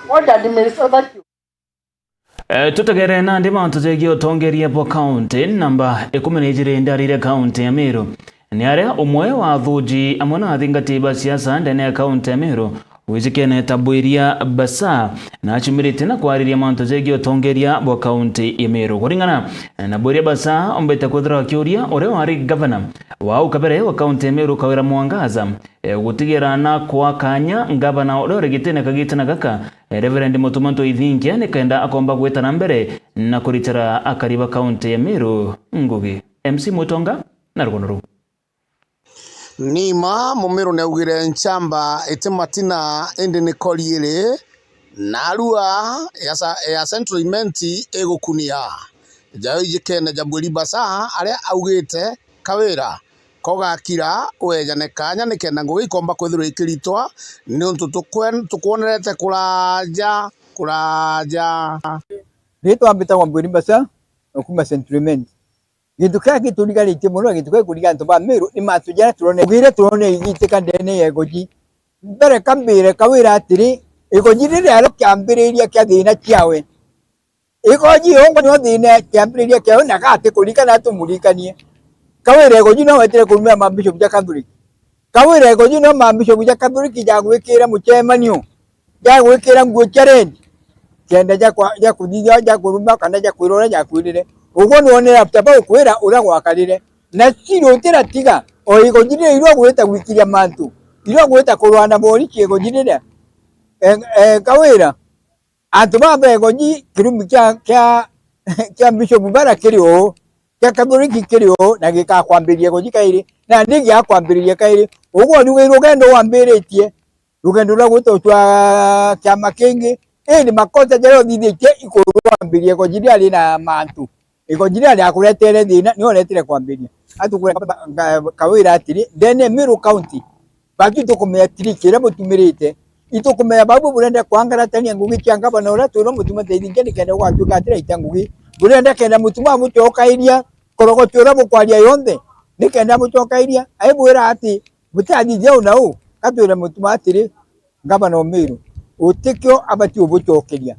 What administration? Thank you. Eh, tutegere nandi mantu jegie utongeria bwa kaunti. Namba ikumi na ijiri ndari iria kaunti ya Meru ni aria umwe wa athuji amwe na athingati ba siasa ndene ya kaunti ya Meru wijikene ta Bwiria Basa, na aciumiritie na kwariria mantu jegie utongeria bwa kaunti ya Meru. Kuringana na Bwiria Basa, ombite kwithirwa akiuria uria wari gavana wa au kabere wa kaunti ya Meru, Kawira Mwangaza, eh, gutigira na kwa kanya ngavana uria uri gitine ka gitine gaka, eh, Reverend Mutuma Ntoithinkia, nikenda akomba gwita na mbere na kuritira akari ba kaunti ya Meru ngugi. M C Mutonga na rugono ruu. Ni ma, Mumiru niaugire nchamba iti matina, indi ni koriiri, narua ya sa-, ya Central Imenti igukunia. Jayo ijikene ja Bwiria Basa, aria augite Kawira kogakira wejane kanya nikenda ngugi ikomba kwithirwa ikiritwa, niuntu tukwen-, tukwonerete kuraja, kuraja. Ritwa mbitagwa Bwiria Basa, na kuma Central Imenti. Gintu kiria giturigaritie mono, na gintu kiria gikuriga antu ba Meru, ni mantu jaria turone-, ugire turone igiitika ndene ya igoji. Mbere kambire Kawira atiri, igoji riria rikiambiriria kia thina ciawe, igoji yongwa nio thina kiambiriria kiawe, na gati kuririkana tumuririkanie. Kawira igoji no wetire kurumira mambishopu ja Catholic. Kawira igoji no mambishopu ja Catholic jagwikira mucemanio, jagwikira nguo cia red, kenda ja kwa-, ja kuthithia, ja kuruma kana ja kwira uria jakwirire. Uguo nwonere after bau kwira uria gwakarire. Na siri utiratiga, o igoji riria irua gwita gwikiria mantu, irua gwita kurwana boriki igoji riria. E, e, Kawira, antu baba igoji kirumi kia, kia, kia bishopu bara kiri uu, kia Kathoriki kiri uu, na gikakwambiriria igoji kairi, na ni giakwambiriria kairi. Uguo riu rugendo wambiritie, rugendo rwa gwita ucwa kiama kingi, indi makosa jaria uthithitie ikurwambiria igoji riria ri na mantu. Igoji riria riakuretere thina, nio uretire kwambiria. Atukwira Kawira atiri, ndene Meru County, batu itukumenya trick iria butumirite. Itukumenya bau burenda kwangaratania ngugi cia ngavana uria twirwo Mutuma Ntoithinkia nikenda gugatuika atiraita ngugi. Burenda kenda Mutuma amucokairia, korogocho uria bukwaria yonthe, nikenda amucokairia. Aibwira ati, butathithia uu na uu, katwire Mutuma atiri, ngavana o Meru, utikio abati ubucokeria.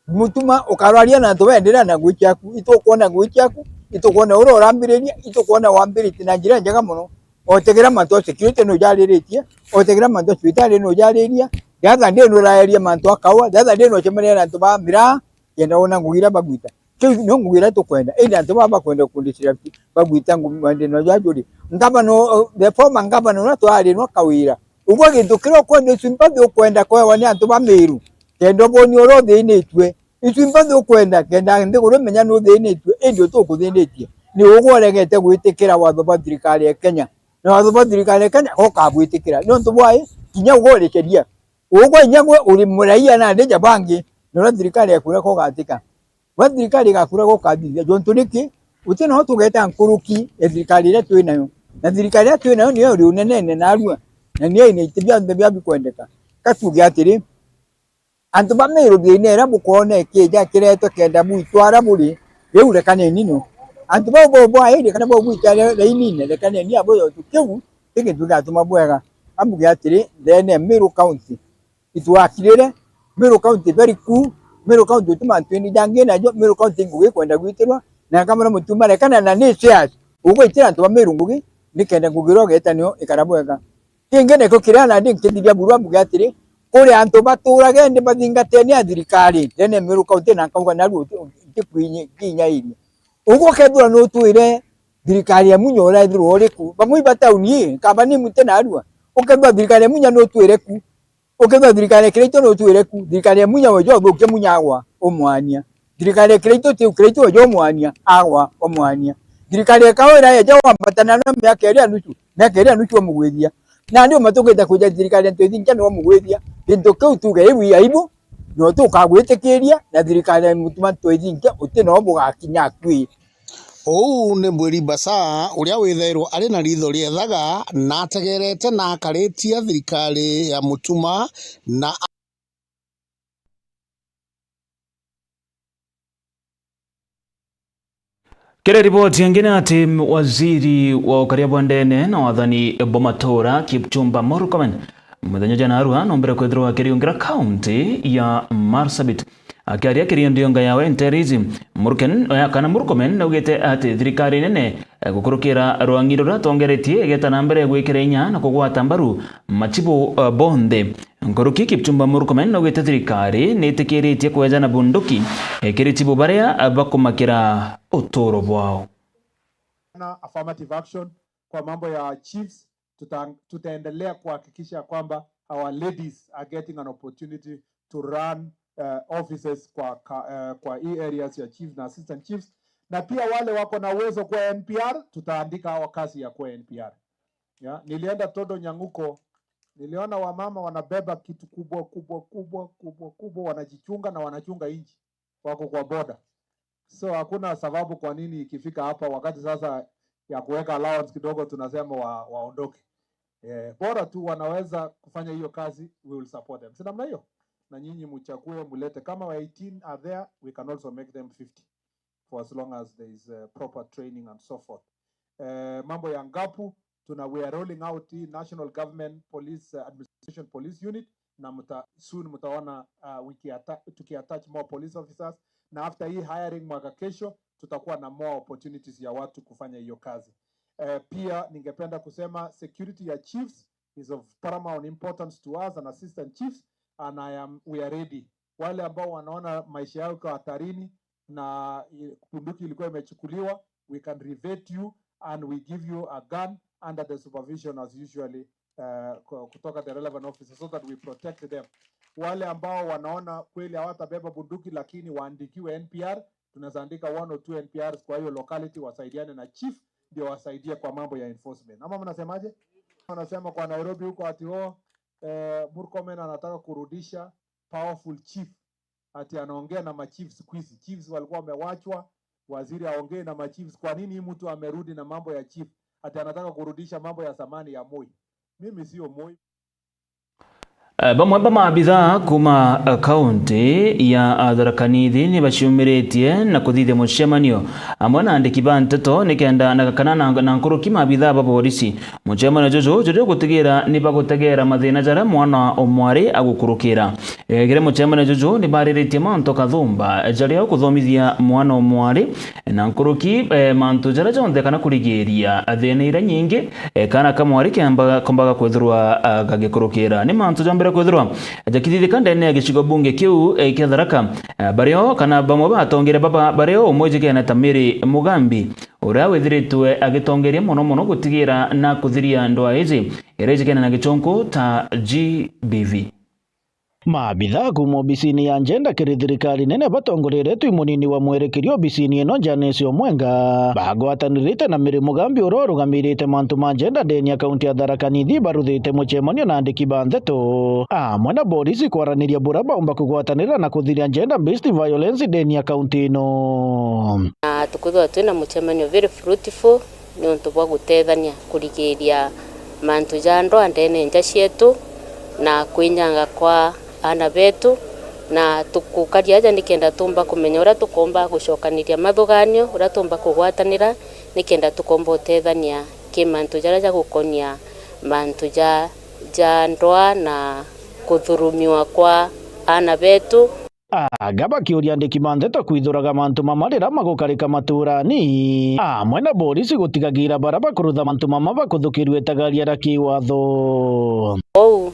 Mutuma ukarwaria na antu baenderea na ngugi ciaku. Itukwona ngugi ciaku, itukwona uria urambiriria, itukwona wambiritie na njira njega mono. Otegera mantu a security nujariritie, otegera mantu a cibitari nujariria, the other day nuraeria mantu a kaua, the other day nucemania na antu ba miraa, kenda wona ngugi iria bagwita. Kiu nio ngugi iria tukwenda. Indi antu baba bakwenda kundicira bagwita ngu-, maendeleo ja juri. Ngavana, the former governor uria twarinwa Kawira. Ugwe gintu kiria ukwenda, icu imbathi ukwenda kwewa ni antu ba Meru. Kenda uboni uria uthinitue. Icu imbathi ukwenda, kenda nthiguru imenya ni uthinitue, indi utukuthinitie. Ni ugwe uregete gwitikira watho bwa thirikari ya Kenya. Na watho bwa thirikari ya Kenya ukabwitikira. Niuntu bwai, kinya ugwe uri sheria. Ugwe inya gwe uri muraia na aria ja bangi, na uria thirikari yaku uria kugatika. Gwa thirikari igaku uria gukathithia, jontu niki? Uti no tugeta nkuruki ya thirikari iria twi nayo. Na thirikari iria twi nayo niyo iri unenene narua, na niyo ina iti bionthe biria bikwendeka. Ka tuuge atiri, antu ba Meru thina iria bukwona ikija kiretwe kenda bwitwa aria buri, riu rekaneni no. Antu bau bo bwairi kana bau bwita re-, rainine, rekaneni abo jontu kiu ti gintu gigatuma bwega. Ambuge atiri, ndene Meru County, itwakirire, Meru County very cool, Meru County uti mantu ini jangi najo, Meru County ngugi ikwenda gwitirwa, na nkamwira Mutuma rekana na ni shares, ugwitira antu ba Meru ngugi, nikenda ngugi iria ugeeta niyo ikara bwega. Kingi nikio kiria nandi nkithithia buru ambuge atiri, kuri antu baturage ndi bathingatene a thirikari, ndene Meru County na nkauga narua uti, uti, uti kwinyi-, kinyairie. Ugwe ukethirwa nutwire thirikari ya Munya urethirwa uriku, bamwe iba tauni ii, nkaba ni mute narua, ukethirwa thirikari ya Munya nutwire ku, Ukethirwa thirikari ya Kiraitu nutwire ku, thirikari ya Munya wejo uthukia Munya agwa umwania. Thirikari ya Kiraitu ti Kiraitu wejo umwania agwa umwania. Thirikari ya Kawira yeja wambatana na miaka iri ya nusu, miaka iri ya nusu wamugwithia. Nandi umatukite kuja thirikari ya Ntoithinkia ni wamugwithia. Gintu kiu tuge ibu ya ibu, no tukagwitikiria na thirikari ya Mutuma Ntoithinkia uti no bugakinya akui. Uu ni Bwiria Basa, uria withairwa ari na riitho riethaga na ategerete na akaritia thirikari ya Mutuma na Kiri riboti ingi ni ati waziri wa ukaria bwa ndene na wathani bwa matura, Kipchumba Murkomen, Muthenya jana arua nombere kwithirwa akiriungira kaunti ya Marsabit. Akiaria kiri ndionga yawe Nteriji, Murken, eh, kana Murkomen naugite ati thirikari nene, eh, gukurukira rwangi ruria atongeretie igeta na mbere gwikira inya na kugwata mbaru machibu, eh, bonthe. Nkuruki Kipchumba Murkomen naugite thirikari nitikiritie kweja na bunduki, eh, kiri chibu baria, eh, bakumakira uturo bwao. Na affirmative action kwa mambo ya chiefs, tuta-, tutaendelea kuhakikisha kwamba our ladies are getting an opportunity to run, uh, offices kwa ka-, uh, kwa hii areas ya chief na assistant chiefs, na pia wale wako na uwezo kwa N P R, tutaandika hawa kazi ya kwa N P R. Ya, nilienda Todo Nyanguko, niliona wamama wanabeba kitu kubwa kubwa kubwa kubwa kubwa, wanajichunga na wanachunga nchi, wako kwa boda. So hakuna sababu kwa nini ikifika hapa wakati sasa ya kuweka allowance kidogo tunasema wa-, waondoke. Eh, bora tu wanaweza kufanya hiyo kazi, we will support them. Si namna hiyo? Na nyinyi mchague, mlete. Kama wa eighteen are there, we can also make them fifty for as long as there is, uh, proper training and so forth. Eh, mambo ya Ngapu, tuna, we are rolling out hii National Government Police, uh, Administration Police Unit, na mta-, soon mtaona, uh, wiki ata-, tukiattach more police officers, na after hii hiring mwaka kesho, tutakuwa na more opportunities ya watu kufanya hiyo kazi. Eh, pia ningependa kusema security ya chiefs is of paramount importance to us and assistant chiefs, and I am, we are ready. Wale ambao wanaona maisha yao iko hatarini na, eh, bunduki ilikuwa imechukuliwa, we can revet you and we give you a gun under the supervision as usually, uh, ku-, kutoka the relevant officer so that we protect them. Wale ambao wanaona kweli hawatabeba bunduki lakini waandikiwe N P R, tunaweza andika one or two N P Rs kwa hiyo locality, wasaidiane na chief ndio wasaidie kwa mambo ya enforcement. Ama mnasemaje? Wanasema kwa Nairobi huko ati, oh, eh, Murkomen anataka kurudisha powerful chief. Ati anaongea na machiefs siku hizi. Chiefs walikuwa wamewachwa, waziri aongee na machiefs. Kwa nini hii mtu amerudi na mambo ya chief? Ati anataka kurudisha mambo ya zamani ya Moi. Mimi sio Moi. Eh, bamwe ba maabithaa kuma, eh, kaunti ya, eh, Tharaka Nithi ni baciumiritie na kuthithia mucemanio amwe na andiki ba nteto nikenda na kana na, na nkuruki maabithaa ba borisi. Mucemanio juju juri gutigira ni bagutegera mathina jaria mwana o mwari agukurukira. Eh, kiri mucemanio juju ni bariritie mantu kathumba jaria ukuthomithia mwana o mwari na nkuruki, eh, mantu jaria jonthe kana kurigiria thina iria nyingi, eh, kana kamwari kembaga, kombaga kwithirwa, ah, gagikurukira. Ni mantu ja mbere kwithirwa jakithithika ndene ya gicigo bunge kiu, eh, kia Tharaka, eh, bario kana bamwe ba atongeria baba bario umwe ijikene ta Mary Mugambi, uria withiritwe agitongeria mono mono gutigira na kuthiria ndwaa iji iria ijikene na gichunku ta G B V. Maabithaa kuuma obisini ya njenda kiri thirikari nene batongoreretwe i munini wa mwerekeri obisini ino Janice Omwenga, bagwatanirite na Mary Mugambi uria urugamirite mantu ma njenda ndeni ya kaunti ya Tharaka Nithi baruthite mucemanio na andiki ba nteto amwe na borisi kwaraniria buria baumba kugwatanira na kuthiria gender based violence ndeni ya kaunti ino. Na tukwithirwa twina mucemanio very fruitful niuntu bwa gutethania kurigiria mantu ja ndwaa ndene nja cietu na kwinyanga kwa aana betu, na tukukaria aja nikenda tumba kumenya uria tukomba gucokaniria mathuganio, uria tumba kugwatanira nikenda tukomba utethania ki mantu jaria jagukonia mantu ja, ja ndwaa na kuthurumiwa kwa aana betu. Anga bakiuria andiki ba nteto kwithuraga mantu mama riria magukarika maturani, amwe na borisi gutigagira baria bakurutha mantu mama bakuthukirua itagaria ria kiwatho. Kou,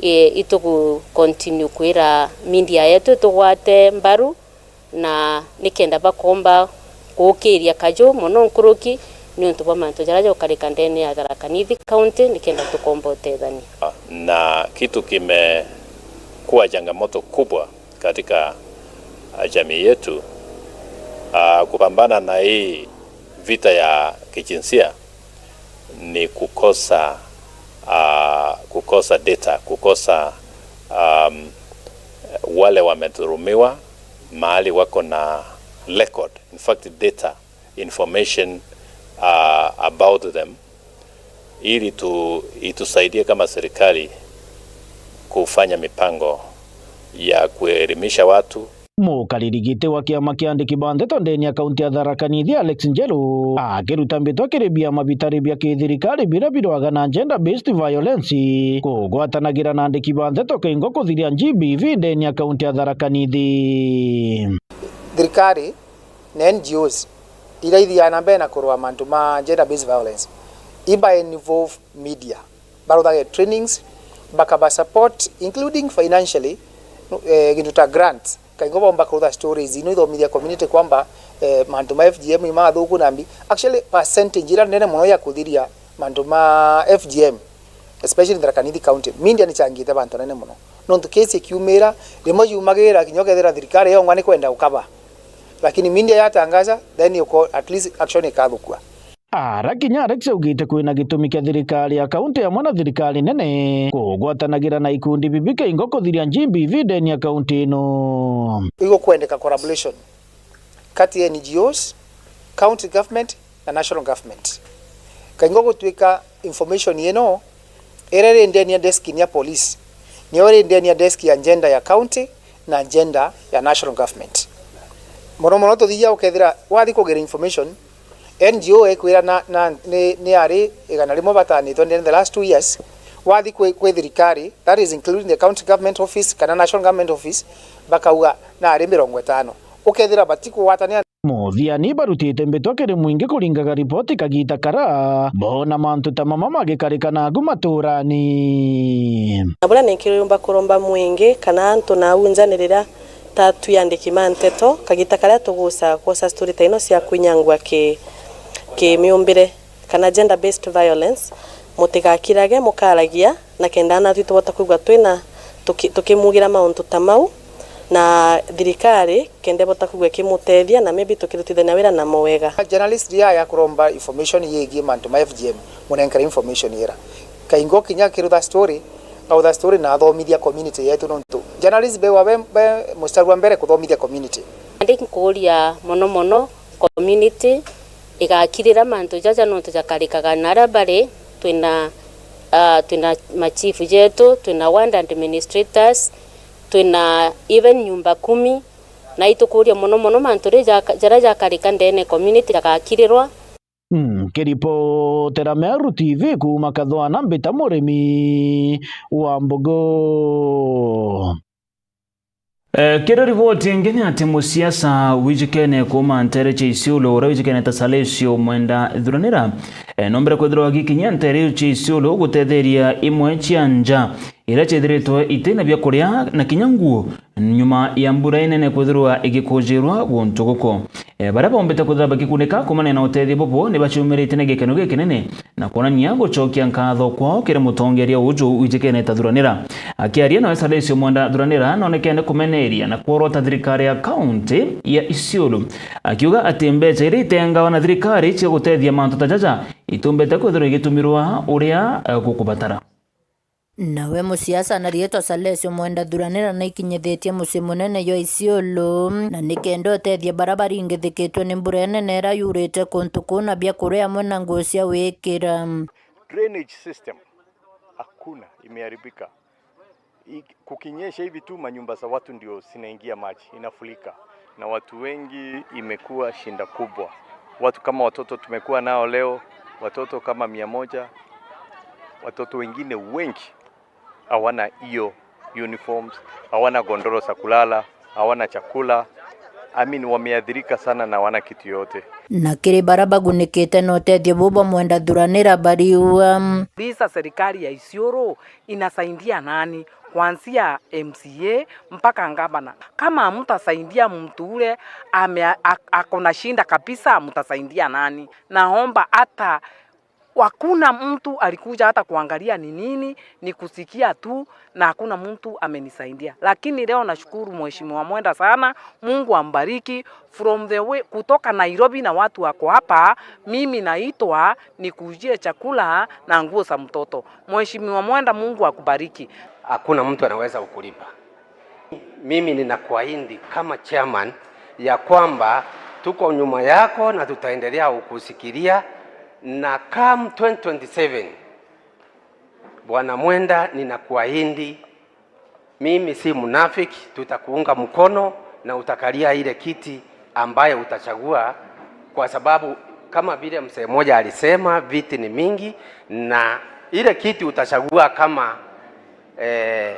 e, itugu continue kwira media yetu itugwate mbaru, na nikenda bakomba gukiria kaju mono nkuruki niuntu bwa mantu jaria jaukarika ndene ya Tharaka Nithi County, nikenda tukomba utethania. Na kitu kimekuwa changamoto kubwa katika, ah, jamii yetu, ah, kupambana na hii vita ya kijinsia ni kukosa, ah, kukosa data, kukosa, um, wale wamedhulumiwa mahali wako na record, in fact data, information, ah, about them, ili tu-, itusaidie kama serikali kufanya mipango ya kuelimisha watu. Mukariri giti wa kiama kia andiki ba nteto ndeni ya kaunti ya Tharaka Nithi, Alex Njeru, akiruta mbitwa kiri biama bitari bia kithirikari biria birwaga na gender based violence kugwatanagira na andiki ba nteto kaingo kuthiria G B V ndeni ya kaunti ya Tharaka Nithi. Thirikari na N G Os iria ithiaga na mbere na kurua mantu ma gender based violence iba involve media, baruthage trainings, bakaba support including financially, eh, gintu ta grants. Kaingo bomba kurutha stories ino ithomithia community kwamba, eh, mantu ma F G M ni mathuku na mbi. Actually, percentage iria nene mono ya kuthiria mantu ma F G M, especially in Tharaka Nithi County, media ni changite bantu nene mono. Nontu case ikiumira, rimwe yumagira kinya ukethira thirikari yongwa ni kwenda ukaba. Lakini media yatangaza, then yuko, at least action ikathukua. Ara kinya Alex augite kwina gitumi kia thirikari ya kaunti amwe na thirikari nene kugwatanagira na ikundi bibi kaingo kuthiria G B V ndeni ya kaunti ino. Igukwendeka collaboration kati ya N G Os, county government na national government. Kaingo gutwika information ino iria iri ndeni ya desk ya police, niyo iri ndeni ya desk ya gender ya county na gender ya national government. Mono mono tuthia ukethira wathi kugira information, N G O ikwira na, na, ni, ni ari igana rimwe batanitwe in the last two years, wathi kwi, kwi thirikari, that is including the county government office kana national government office, bakauga na ari mirongo itano. Ukethira batikugwatania. Muthiani barutite mbitwa kiri mwingi kuringaga ripoti kagita kara boona mantu ta mama magikarika nagu maturani. Na buria ninki yumba kuromba mwingi kana antu na aunjani riria ta twi andiki ma nteto, kagita karia tuguca kwosa story ta ino cia kwinyangua ki, ki miumbire kana gender based violence, mutigakirage mukaragia, na kenda anatwi tubota kwigua twina tuki-, tukimugira mauntu ta mau, na thirikari kenda ibota kwigua ikimutethia, na maybe tukirutithania wira namo wega. Journalist ria ya kuromba information yegie mantu ma F G M, munenkere information ira. Kaingo kinya kirutha story, autha story na athomithia community yetu, nontu journalist be wa be, be mustari wa mbere kuthomithia community. Ndi nkuria mono mono community igakirira mantu jaja nontu jakarikaga na aria bari. Twina, ah, twina machief jetu, twina ward administrators, twina even nyumba kumi, na itukuria mono mono mantu ri jaka-, jaria jakarika ndene community jagakirirwa. Mm, nkiripotera Meru T V kuuma Kathwana, mbita Murimi wa Mbogo. Eh, kiri riboti ingi ni ati musiasa wijikene kuuma ntere cia Isiolo, uria wijikene ta Salesio Mwenda Thuranira, eh, nombere kwithirwa agikinyia ntere iu cia Isiolo gutetheria imwe cia nja iria ciithiritwe itina bia kuria na kinya nguo, nyuma ya mbura inene kwithirwa igikujirwa guntu guku. Eh, baria baumbite kwithirwa bakikunika kuumania na utethio bubu ni baciumiritie na gikeno gikinene na kwonania gucokia nkatho kwao kiri mutongeria uju wijikene ta Thuranira. Akiaria nawe Salesio Mwenda Thuranira nonekene kumeneria na kworota thirikari ya kaunti ya Isiolo, akiuga ati mbeca iria itengawa na thirikari cia gutethia mantu ta jaja itumbite kwithirwa igitumirwa uria, eh, gukubatara. Nawe musiasa na riitwa Salesio Mwenda Thuranira naikinyithitie mucii munene jwa Isiolo, na nikenda utethia baria baringithikitwe ni mbura inene iria yurite kuntu kuu na biakuria amwe na nguo cia wikira. Drainage system hakuna, imeharibika. I-, kukinyesha hivi tu, manyumba za watu ndio zinaingia maji, inafurika. Na watu wengi imekuwa shinda kubwa. Watu kama watoto tumekuwa nao leo, watoto kama mia moja, watoto wengine wengi hawana hiyo uniforms, hawana gondoro za kulala, hawana chakula. I mean, wameathirika sana na hawana kitu yote. Na kiri baria bagunikite na utethio buu bwa Mwenda Thuranira bariua. Kabisa, serikali ya Isiolo inasaidia nani? Kuanzia M C A mpaka gavana. Kama hamtasaidia mtu ule ame-, a-, ako na shida kabisa, mtasaidia nani? Naomba hata hakuna mtu alikuja hata kuangalia ni nini, ni kusikia tu, na hakuna mtu amenisaidia. Lakini leo nashukuru Mheshimiwa Mwenda sana, Mungu ambariki. From the way, kutoka Nairobi na watu wako hapa, mimi naitwa nikujie chakula na nguo za mtoto. Mheshimiwa Mwenda, Mungu akubariki. Hakuna mtu anaweza kukulipa. Mimi ninakuahidi kama chairman ya kwamba tuko nyuma yako na tutaendelea kukushikilia, na come twenty twenty-seven, Bwana Mwenda, ninakuahidi, mimi si mnafiki, tutakuunga mkono. na utakalia ile kiti ambayo utachagua, kwa sababu kama vile mzee mmoja alisema, viti ni mingi, na ile kiti utachagua kama, eh,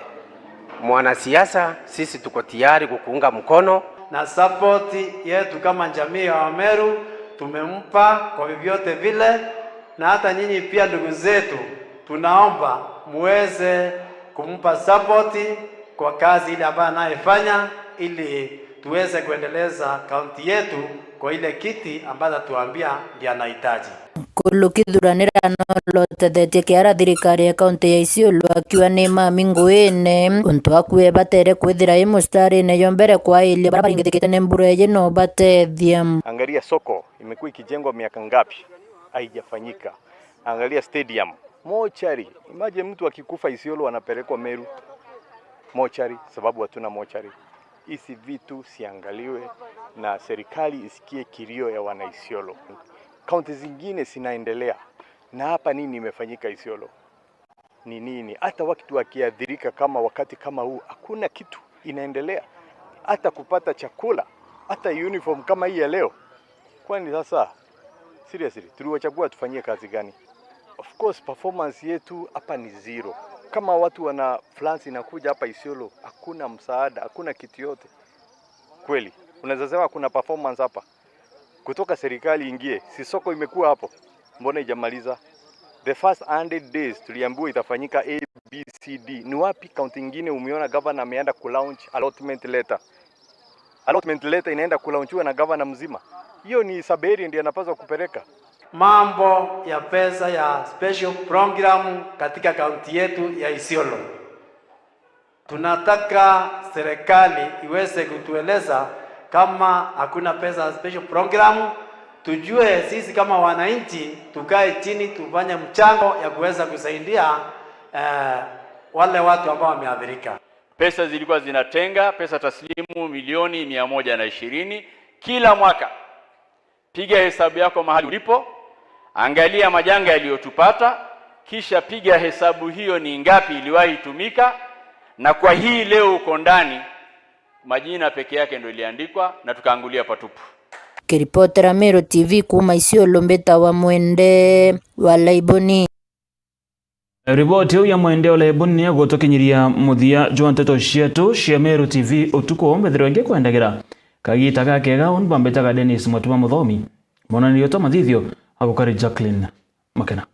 mwanasiasa, sisi tuko tayari kukuunga mkono. Na support yetu kama jamii ya Wameru tumempa kwa vyovyote vile, na hata nyinyi pia, ndugu zetu, tunaomba muweze kumpa support kwa kazi ile ambayo anayefanya, ili tuweze kuendeleza kaunti yetu kwa ile kiti ambayo anatuambia ndiye anahitaji. Kulu kithuranira no lotethetie kiara thirikari ya kaunti ya Isiolo, akiuga ni mami nguine untu akue batere kwithira i mustarine yo mbere kwailia bara baringithikite ni mbura iji no batethia. Angalia soko, imekuwa ikijengwa miaka ngapi? Haijafanyika. Angalia stadium, mochari. Imagine mtu akikufa Isiolo anapelekwa Meru mochari, sababu hatuna mochari. Hizi vitu siangaliwe na serikali isikie kilio ya wana Isiolo. Kaunti zingine zinaendelea, na hapa nini imefanyika Isiolo? Ni nini? Hata watu wakiathirika kama wakati kama huu, hakuna kitu inaendelea, hata kupata chakula, hata uniform kama hii ya leo. Kwani sasa, seriously, tuliwachagua tufanyie kazi gani? Of course, performance yetu hapa ni zero. Kama watu wana floods inakuja hapa Isiolo, hakuna msaada, hakuna kitu yote. Kweli, unaweza sema kuna performance hapa? Kutoka serikali ingie, si soko imekuwa hapo? Mbona ijamaliza? The first hundred days tuliambiwa itafanyika A B C D. Ni wapi kaunti ingine umeona governor ameenda kulaunch allotment letter? Allotment letter inaenda kulaunchiwa na governor mzima? Hiyo ni Saberi ndiye anapaswa kupeleka. Mambo ya pesa ya special program katika kaunti yetu ya Isiolo. Tunataka serikali iweze kutueleza kama hakuna pesa ya special program, tujue sisi kama wananchi tukae chini tufanye mchango ya kuweza kusaidia, eh, wale watu ambao wameathirika. Pesa zilikuwa zinatenga pesa taslimu milioni mia moja na ishirini kila mwaka. Piga hesabu yako mahali ulipo, angalia majanga yaliyotupata, kisha piga hesabu hiyo ni ngapi iliwahi tumika, na kwa hii leo uko ndani, majina peke yake ndio iliandikwa na tukaangulia patupu. Kiripotera Meru T V kuuma Isiolo, mbitawa Mwende wa Laiboni. Riboti iu ya Mwende o Laiboni ni ya gutukinyiria muthia jwa nteto cietu cia Meru T V utuku. Mbethirwe ngikwendagira kagiita gakega, uni bambitaga Dennis Mwatuma Muthomi. Monanirio twa mathithio agukari Jacqueline Makena.